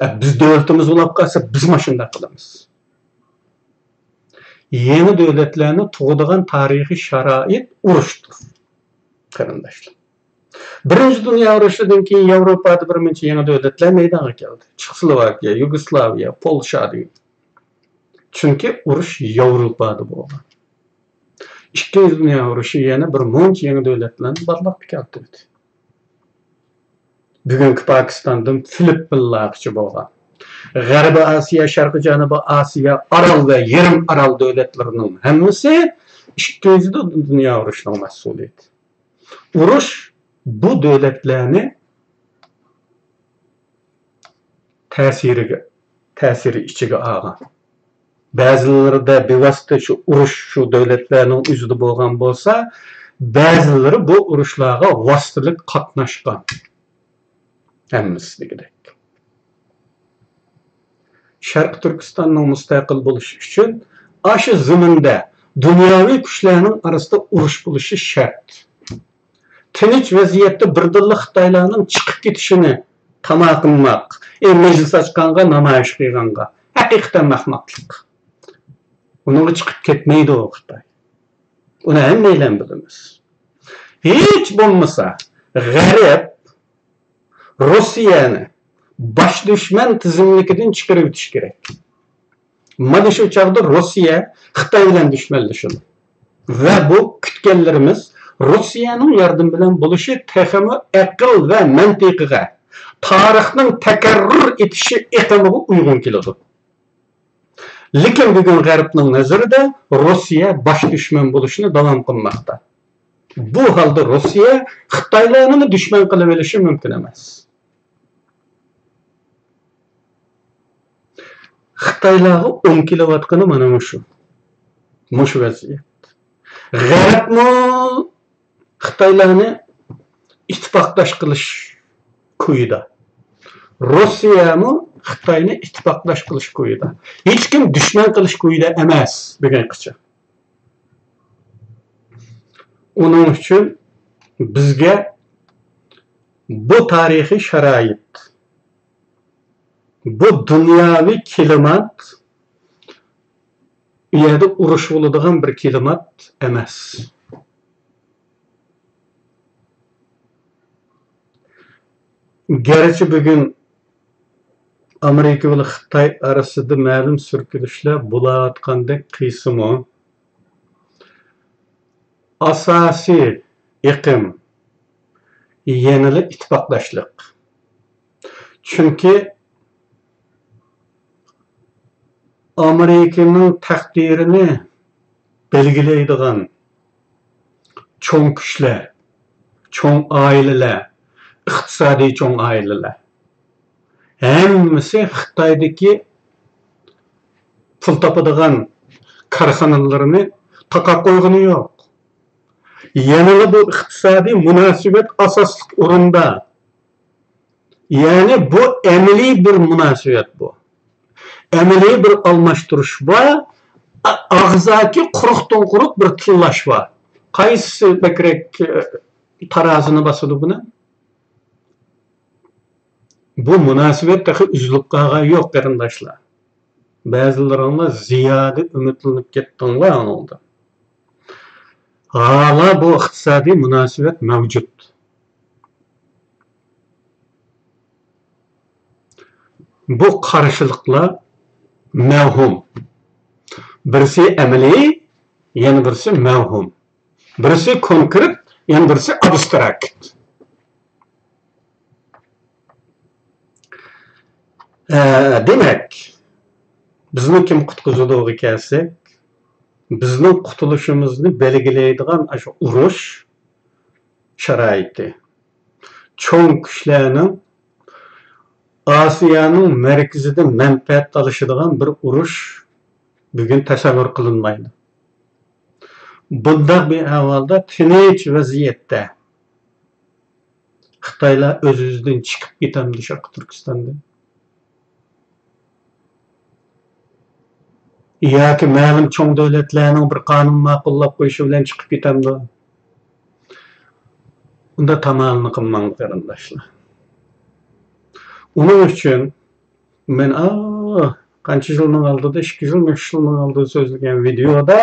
ئە، بىز دۆلىتىمىز بولاپ قالسا، بىزمۇ شۇنداق قىلىمىز. يېڭى دۆلەتلەرنى تۇغىدىغان تارىخىي شارائىت ئۇرۇشتۇر، قېرىنداشلار. بىرىنچى دۇنيا ئۇرۇشىدىن كېيىن ياۋروپادا بىر مۇنچە يېڭى دۆلەتلەر مەيدانغا كەلدى. چېخوسلوۋاكىيە، يۇگوسلاۋىيە، پولشا دېگەن. چۈنكى ئۇرۇش ياۋروپادا بولغان. ئىككىنچى دۇنيا ئۇرۇشى يەنە بىر مۇنچە يېڭى دۆلەتلەرنى بارلىققا كەلتۈردى. بۈگۈنكى پاكىستاندىن فىلىپپىنلارغىچە بولغان، غەربىي ئاسىيا، شەرقىي جەنۇبىي ئاسىيا، ئارال ۋە يېرىم ئارال دۆلەتلىرىنىڭ ھەممىسى ئىككىنچى دۇنيا ئۇرۇشىنىڭ مەھسۇلى ئىدى. ئۇرۇش بۇ دۆلەتلەرنى تەسىرىگە، تەسىرى ئىچىگە ئالغان. بەزىلىرىدە بىۋاسىتە شۇ ئۇرۇش شۇ دۆلەتلەرنىڭ ئۆزىدە بولغان بولسا، بەزىلىرى بۇ ئۇرۇشلارغا ۋاسىتىلىك قاتناشقان. ھەممىسى دېگۈدەك. شەرقىي تۈركىستاننىڭ مۇستەقىل بولۇشى ئۈچۈن ئاشۇ زېمىندا دۇنياۋى كۈچلەرنىڭ ئارىسىدا ئۇرۇش بولۇشى شەرت. تىنچ ۋەزىيەتتە بىردىنلا خىتايلارنىڭ چىقىپ كېتىشىنى تاما قىلماق، ئى، مەجلىس ئاچقانغا، نامايىش قىلغانغا ھەقىقەتەن ئەخمەقلىق. ئۇنىڭغا چىقىپ كەتمەيدۇ خىتاي. ئۇنى ھەممەيلەن بىلىمىز. ھېچ بولمىسا غەرب روسىيەنى باش دۈشمەن تىزىملىكىدىن چىقىرىۋېتىش كېرەك. مانا شۇ چاغدا روسىيە خىتاي بىلەن دۈشمەنلىشىدۇ. ۋە بۇ كۈتكەنلىرىمىز روسىيەنىڭ ياردىمى بىلەن بولۇشى تېخىمۇ ئەقىل ۋە مەنتىقىگە، تارىخنىڭ تەكەررۇر ئېتىشى ئېقىمىغا ئۇيغۇن كېلىدۇ. لېكىن بۈگۈن غەربنىڭ نەزىرىدە روسىيە باش دۈشمەن بولۇشنى داۋام قىلماقتا. بۇ ھالدا روسىيە خىتايلارنىمۇ دۈشمەن قىلىۋېلىشى مۇمكىن ئەمەس. خىتايلارغا ئوڭ كېلىۋاتقىنى مانا مۇشۇ. مۇشۇ ۋەزىيەت. غەربمۇ خىتايلارنى ئىتتىپاقداش قىلىش كويىدا. روسىيەمۇ خىتاينى ئىتتىپاقداش قىلىش كويىدا. ھېچكىم دۈشمەن قىلىش كويىدا ئەمەس بۈگۈنگىچە. ئۇنىڭ ئۈچۈن بىزگە بۇ تارىخىي شارائىت، بۇ دۇنياۋى كىلىمات، ئۇ يەردە ئۇرۇش بولىدىغان بىر كىلىمات ئەمەس. گەرچە بۈگۈن ئامېرىكا بىلەن خىتاي ئارىسىدا مەلۇم سۈركىلىشلەر بولۇۋاتقاندەك قىلسىمۇ، ئاساسىي ئېقىم يەنىلا ئىتتىپاقداشلىق. چۈنكى ئامېرىكىنىڭ تەقدىرىنى بەلگىلەيدىغان چوڭ كۈچلەر، چوڭ ئائىلىلەر، ئىقتىسادىي چوڭ ئائىلىلەر، ھەممىسى خىتايدىكى پۇل تاپىدىغان كارخانىلىرىنى تاقاپ قويغىنى يوق. يەنىلا بۇ ئىقتىسادىي مۇناسىۋەت ئاساسلىق ئورۇندا. يەنى بۇ ئەمەلىي بىر مۇناسىۋەت بۇ. ئەمەلىي بىر ئالماشتۇرۇش بار. ئا-، ئاغزاكى قۇرۇقتىن قۇرۇق بىر تىللاش بار. قايسىسى بەكرەك، ئە، تارازىنى باسىدۇ بۇنى؟ بۇ مۇناسىۋەت تېخى ئۈزۈلۈپ قالغان يوق، قېرىنداشلار. بەزىلىرىڭلار زىيادە ئۈمىدلىنىپ كەتتىڭلار ئۇنىڭدىن. ھالا بۇ ئىقتىسادىي مۇناسىۋەت مەۋجۇت. بۇ قارشىلىقلار مەۋھۇم. بىرسى ئەمەلىي، يەنە بىرسى مەۋھۇم. بىرسى كونكرېت، يەنە بىرسى ئابستراكت. ئە، دېمەك، بىزنى كىم قۇتقۇزىدۇغا كەلسەك، بىزنىڭ قۇتۇلۇشىمىزنى بەلگىلەيدىغان ئاشۇ ئۇرۇش شارائىتى. چوڭ كۈچلەرنىڭ ئاسىيانىڭ مەركىزىدە مەنپەئەت تالىشىدىغان بىر ئۇرۇش بۈگۈن تەسەۋۋۇر قىلىنمايدۇ. بۇنداق بىر ئەھۋالدا تىنچ ۋەزىيەتتە خىتايلار ئۆز-ئۆزىدىن چىقىپ كېتەمدۇ شەرقىي تۈركىستاندىن؟ ياكى مەلۇم چوڭ دۆلەتلەرنىڭ بىر قانۇن ماقۇللاپ قويۇشى بىلەن چىقىپ كېتەمدۇ؟ ئۇندا تامالىنى قىلماڭ، قېرىنداشلار. ئۇنىڭ ئۈچۈن مەن، ئا، قانچە يىلنىڭ ئالدىدا، ئىككى يىلمۇ، ئۈچ يىلنىڭ ئالدىدا سۆزلىگەن ۋىدېيودا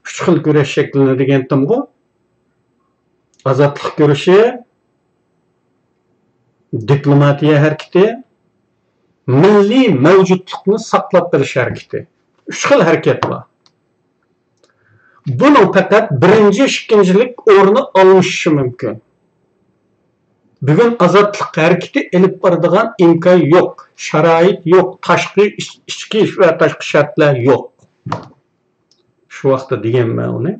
ئۈچ خىل كۈرەش شەكلىنى دېگەنتىمغۇ. ئازادلىق كۈرىشى، دىپلوماتىيە ھەرىكىتى، مىللىي مەۋجۇتلۇقنى ساقلاپ قېلىش ھەرىكىتى. ئۈچ خىل ھەرىكەت بار. بۇنىڭ پەقەت بىرىنچى، ئىككىنچىلىك ئورنى ئالمىشىشى مۇمكىن. بۈگۈن ئازادلىق ھەرىكىتى ئېلىپ بارىدىغان ئىمكان يوق، شارائىت يوق، تاشقى، ئىچ-، ئىچكى ۋە تاشقى شەرتلەر يوق. شۇ ۋاقىتتا دېگەنمەن ئۇنى.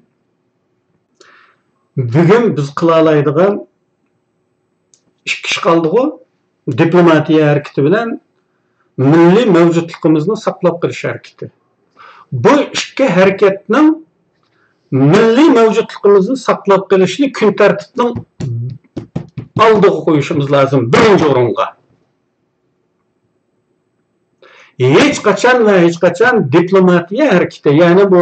بۈگۈن بىز قىلالايدىغان ئىككى ئىش قالدىغۇ، دىپلوماتىيە ھەرىكىتى بىلەن مىللىي مەۋجۇتلۇقىمىزنى ساقلاپ قېلىش ھەرىكىتى. بۇ ئىككى ھەرىكەتنىڭ مىللىي مەۋجۇتلۇقىمىزنى ساقلاپ قېلىشنى كۈن تەرتىپنىڭ ئالدىغا قويۇشىمىز لازىم، بىرىنچى ئورۇنغا. ھېچقاچان ۋە ھېچقاچان دىپلوماتىيە ھەرىكىتى، يەنى بۇ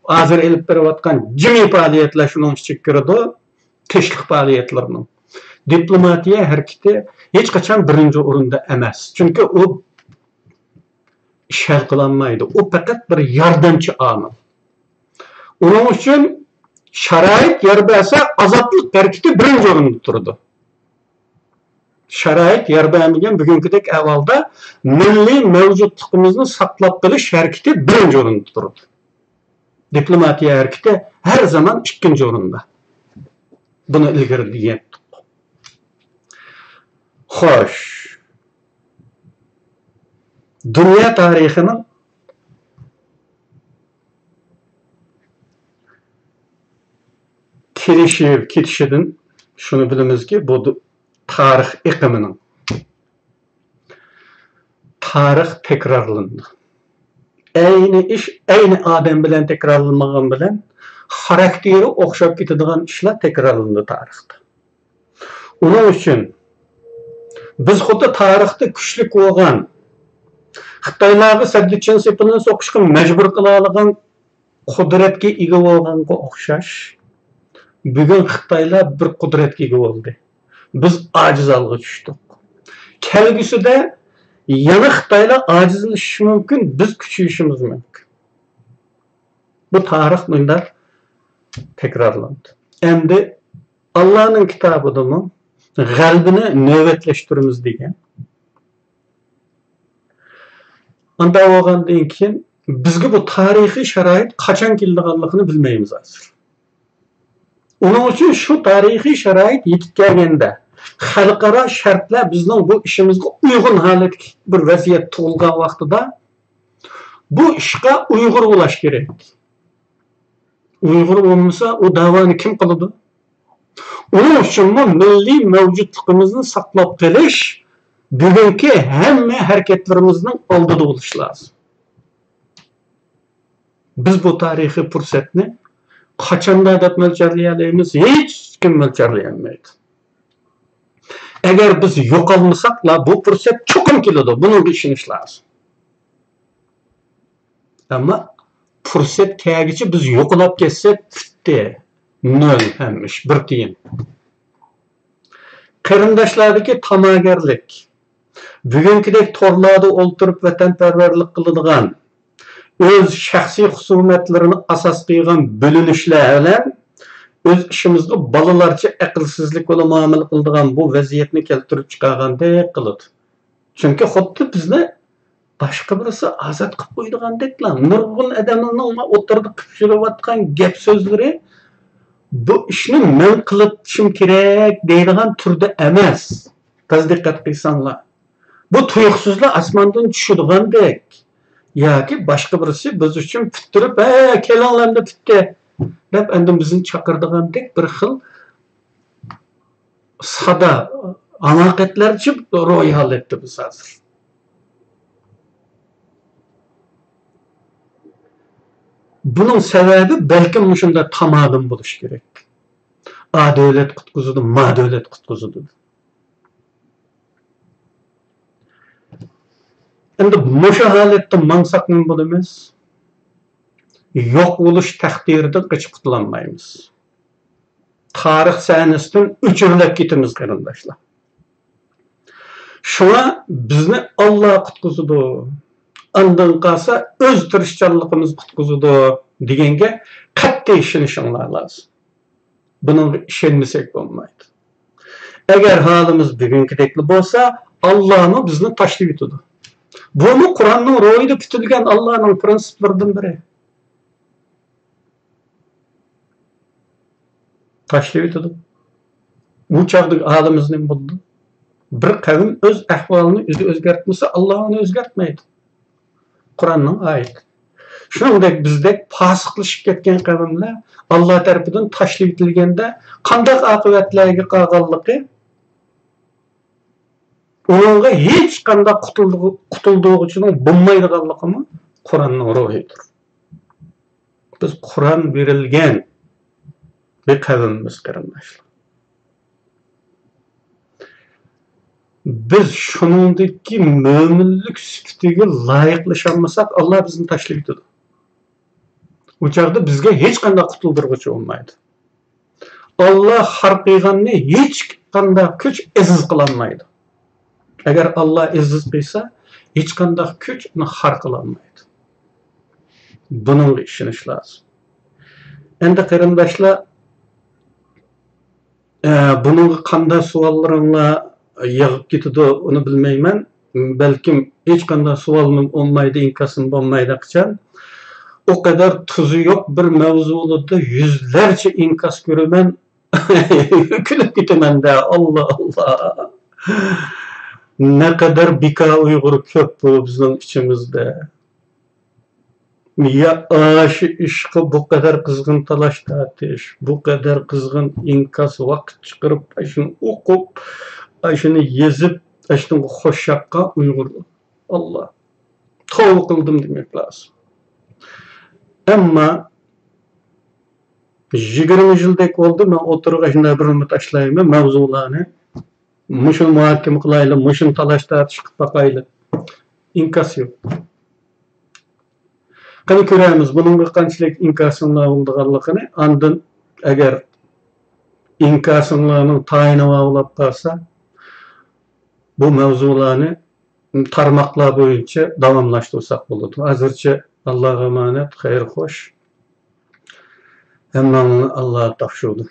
ھازىر ئېلىپ بېرىۋاتقان جىمى پائالىيەتلەر شۇنىڭ ئىچىگە كىرىدۇ، تىنچلىق پائالىيەتلىرىنىڭ. دىپلوماتىيە ھەرىكىتى ھېچقاچان بىرىنچى ئورۇندا ئەمەس. چۈنكى ئۇ ئىش ھەل قىلالمايدۇ. ئۇ پەقەت بىر ياردەمچى ئامىل. ئۇنىڭ ئۈچۈن شارائىت يار بەرسە، ئازادلىق ھەرىكىتى بىرىنچى ئورۇندا تۇرىدۇ. شارائىت يار بەرمىگەن بۈگۈنكىدەك ئەھۋالدا مىللىي مەۋجۇتلۇقىمىزنى ساقلاپ قېلىش ھەرىكىتى بىرىنچى ئورۇندا تۇرىدۇ. دىپلوماتىيە ھەرىكىتى ھەر زامان ئىككىنچى ئورۇندا. بۇنى ئىلگىرى دېگەنتۇق. خوش. دۇنيا تارىخىنىڭ كېلىشىپ كېتىشىدىن شۇنى بىلىمىزكى، بۇ دۇ-، تارىخ ئېقىمىنىڭ، تارىخ تەكرارلىنىدۇ. ئەينى ئىش ئەينى ئادەم بىلەن تەكرارلانمىغان بىلەن، خاراكتېرى ئوخشاپ كېتىدىغان ئىشلار تەكرارلىنىدۇ تارىختا. ئۇنىڭ ئۈچۈن بىز خۇددى تارىختا كۈچلۈك بولغان، خىتايلارغا سەددىچىن سېپىلىنى سوقۇشقا مەجبۇر قىلالىغان قۇدرەتكە ئىگە بولغانغا ئوخشاش، بۈگۈن خىتايلار بىر قۇدرەتكە ئىگە بولدى. بىز ئاجىز ھالغا چۈشتۇق. كەلگۈسىدە يەنە خىتايلار ئاجىزلىشىشى مۇمكىن، بىز كۈچىيىشىمىز مۇمكىن. بۇ تارىخ مۇنداق تەكرارلاندى. ئەمدى ئاللانىڭ كىتابىدىمۇ غەلىبىنى نۆۋەتلەشتۈرىمىز دېگەن. ئانداق بولغاندىن كېيىن بىزگە بۇ تارىخىي شارائىت قاچان كېلىدىغانلىقىنى بىلمەيمىز ھازىر. ئۇنىڭ ئۈچۈن شۇ تارىخىي شارائىت يېتىپ كەلگەندە، خەلقئارا شەرتلەر بىزنىڭ بۇ ئىشىمىزغا ئۇيغۇن ھالەتتىكى بىر ۋەزىيەت تۇغۇلغان ۋاقتىدا، بۇ ئىشقا ئۇيغۇر بولاش كېرەك. ئۇيغۇر بولمىسا، ئۇ داۋانى كىم قىلىدۇ؟ ئۇنىڭ ئۈچۈنمۇ مىللىي مەۋجۇتلۇقىمىزنى ساقلاپ قېلىش بۈگۈنكى ھەممە ھەرىكەتلىرىمىزنىڭ ئالدىدا بولۇشى لازىم. بىز بۇ تارىخىي پۇرسەتنى قاچاندا دەپ مۆلچەرلىيەلەيمىز؟ ھېچكىم مۆلچەرلىيەلمەيدۇ. ئەگەر بىز يوقالمىساقلا، بۇ پۇرسەت چوقۇم كېلىدۇ. بۇنىڭغا ئىشىنىش لازىم. ئەمما پۇرسەت كەلگۈچە بىز يوقىلاپ كەتسەك، پۈتتى. نۆل ھەممە ئىش، بىر تىيىن. قېرىنداشلاردىكى تاماگەرلىك، بۈگۈنكىدەك تورلاردا ئولتۇرۇپ ۋەتەنپەرۋەرلىك قىلىدىغان، ئۆز شەخسىي خۇسۇمەتلىرىنى ئاساس قىلغان بۆلۈنۈشلەر بىلەن ئۆز ئىشىمىزغا بالىلارچە ئەقىلسىزلىك بىلەن مۇئامىلە قىلىدىغان بۇ ۋەزىيەتنى كەلتۈرۈپ چىقارغاندەك قىلىدۇ. چۈنكى خۇددى بىزنى باشقا بىرسى ئازاد قىلىپ قويىدىغاندەكلا، نۇرغۇن ئادەمنىڭ ئوتتۇرىدا قىلىپ يۈرۈۋاتقان گەپ سۆزلىرى بۇ ئىشنى مەن قىلىشىم كېرەك دەيدىغان تۈردە ئەمەس. بەس، دىققەت قىلساڭلار، بۇ تۇيۇقسىزلا ئاسماندىن چۈشىدىغاندەك ياكى باشقا بىرسى بىز ئۈچۈن پۈتتۈرۈپ، ھە، كېلىڭلار ئەمدى پۈتتى دەپ ئەمدى بىزنى چاقىرىدىغاندەك بىر خىل سادا ھاماقەتلەرچە روھىي ھالەتتە بىز ھازىر. بۇنىڭ سەۋەبى بەلكىم مۇشۇنداق تامادىن بولۇشى كېرەك. ئا دۆلەت قۇتقۇزىدۇ، ما دۆلەت قۇتقۇزىدۇ. ئەمدى مۇشۇ ھالەتتە ماڭساق نېمە بولىمىز؟ يوق بولۇش تەقدىرىدىن قېچىپ قۇتۇلالمايمىز. تارىخ سەھنىسىدىن ئۆچۈرۈلۈپ كېتىمىز، قېرىنداشلار. شۇڭا بىزنى ئاللا قۇتقۇزىدۇ، ئاندىن قالسا ئۆز تىرىشچانلىقىمىز قۇتقۇزىدۇ دېگەنگە قەتئىي ئىشىنىشىڭلار لازىم. بۇنىڭغا ئىشەنمىسەك بولمايدۇ. ئەگەر ھالىمىز بۈگۈنكىدەكلا بولسا، ئاللانىڭ بىزنى تاشلىۋېتىدۇ. بۇمۇ قۇرئاننىڭ روھىدا پۈتۈلگەن ئاللانىڭ پرىنسىپلىرىدىن بىرى. تاشلىۋېتىدۇ. بۇ چاغدىكى ھالىمىز نېمە بولىدۇ؟ بىر قەۋم ئۆز ئەھۋالىنى ئۆزى ئۆزگەرتمىسە، ئاللا ئۇنى ئۆزگەرتمەيدۇ. قۇرئاننىڭ ئايىتى. شۇنىڭدەك بىزدەك پاسىقلىشىپ كەتكەن قەۋملەر ئاللا تەرىپىدىن تاشلىۋېتىلگەندە قانداق ئاقىۋەتلەرگە قالغانلىقى، ئۇنىڭغا ھېچقانداق قۇتۇلدۇرغۇ-، قۇتۇلدۇرغۇچىنىڭ بولمايدىغانلىقىمۇ قۇرئاننىڭ روھىدۇر. بىز قۇرئان بېرىلگەن بىر قەۋممىز، قېرىنداشلار. بىز شۇنىڭدىكى مۆمىنلىك سۈپىتىگە لايىقلىشالمىساق، ئاللا بىزنى تاشلىۋېتىدۇ. ئۇ چاغدا بىزگە ھېچقانداق قۇتۇلدۇرغۇچى بولمايدۇ. ئاللا خار قىلغاننى ھېچقانداق كۈچ ئەزىز قىلالمايدۇ. ئەگەر ئاللا ئەزىز قىلسا، ھېچقانداق كۈچ ئۇنى خار قىلالمايدۇ. بۇنىڭغا ئىشىنىش لازىم. ئەمدى قېرىنداشلار، ئە، بۇنىڭغا قانداق سوئاللىرىڭلار يېغىپ كېتىدۇ، ئۇنى بىلمەيمەن. بەلكىم ھېچقانداق سوئالمۇ بولمايدۇ، ئىنكاسمۇ بولمايدۇ قاچان. ئۇ قەدەر تۇزى يوق بىر مەۋزۇلاردا يۈزلەرچە ئىنكاس كۆرىمەن، كۈلۈپ كېتىمەن-دە، ئاللا، ئاللا. نەقەدەر بىكار ئۇيغۇر كۆپ بۇ بىزنىڭ ئىچىمىزدە. يا ئاشۇ ئىشقا بۇ قەدەر قىزغىن تالاش تارتىش، بۇ قەدەر قىزغىن ئىنكاس ۋاقىت چىقىرىپ، ئاشۇنى ئوقۇپ، ئاشۇنى يېزىپ، ئاشۇنىڭغا خوش ياققان ئۇيغۇر. ئاللا. توۋا قىلدىم دېمەك لازىم. ئەمما يىگىرمە يىلدەك بولدى، مەن ئوتتۇرىغا شۇنداق بىرنېمە تاشلايمەن، مەۋزۇلارنى. مۇشۇنى مۇھاكىمە قىلايلى، مۇشۇنى تالاش تارتىش قىلىپ باقايلى. ئىنكاس يوق. قېنى كۆرەمىز، بۇنىڭغا قانچىلىك ئىنكاسىڭلار بولىدىغانلىقىنى. ئاندىن ئەگەر ئىنكاسىڭلارنىڭ تايىنى بولۇپ قالسا، بۇ مەۋزۇلارنى تارماقلار بويىچە داۋاملاشتۇرساق بولىدۇ. ھازىرچە ئاللاغا ئامانەت، خەير خوش. ھەممەڭلارنى ئاللاغا تاپشۇردۇم.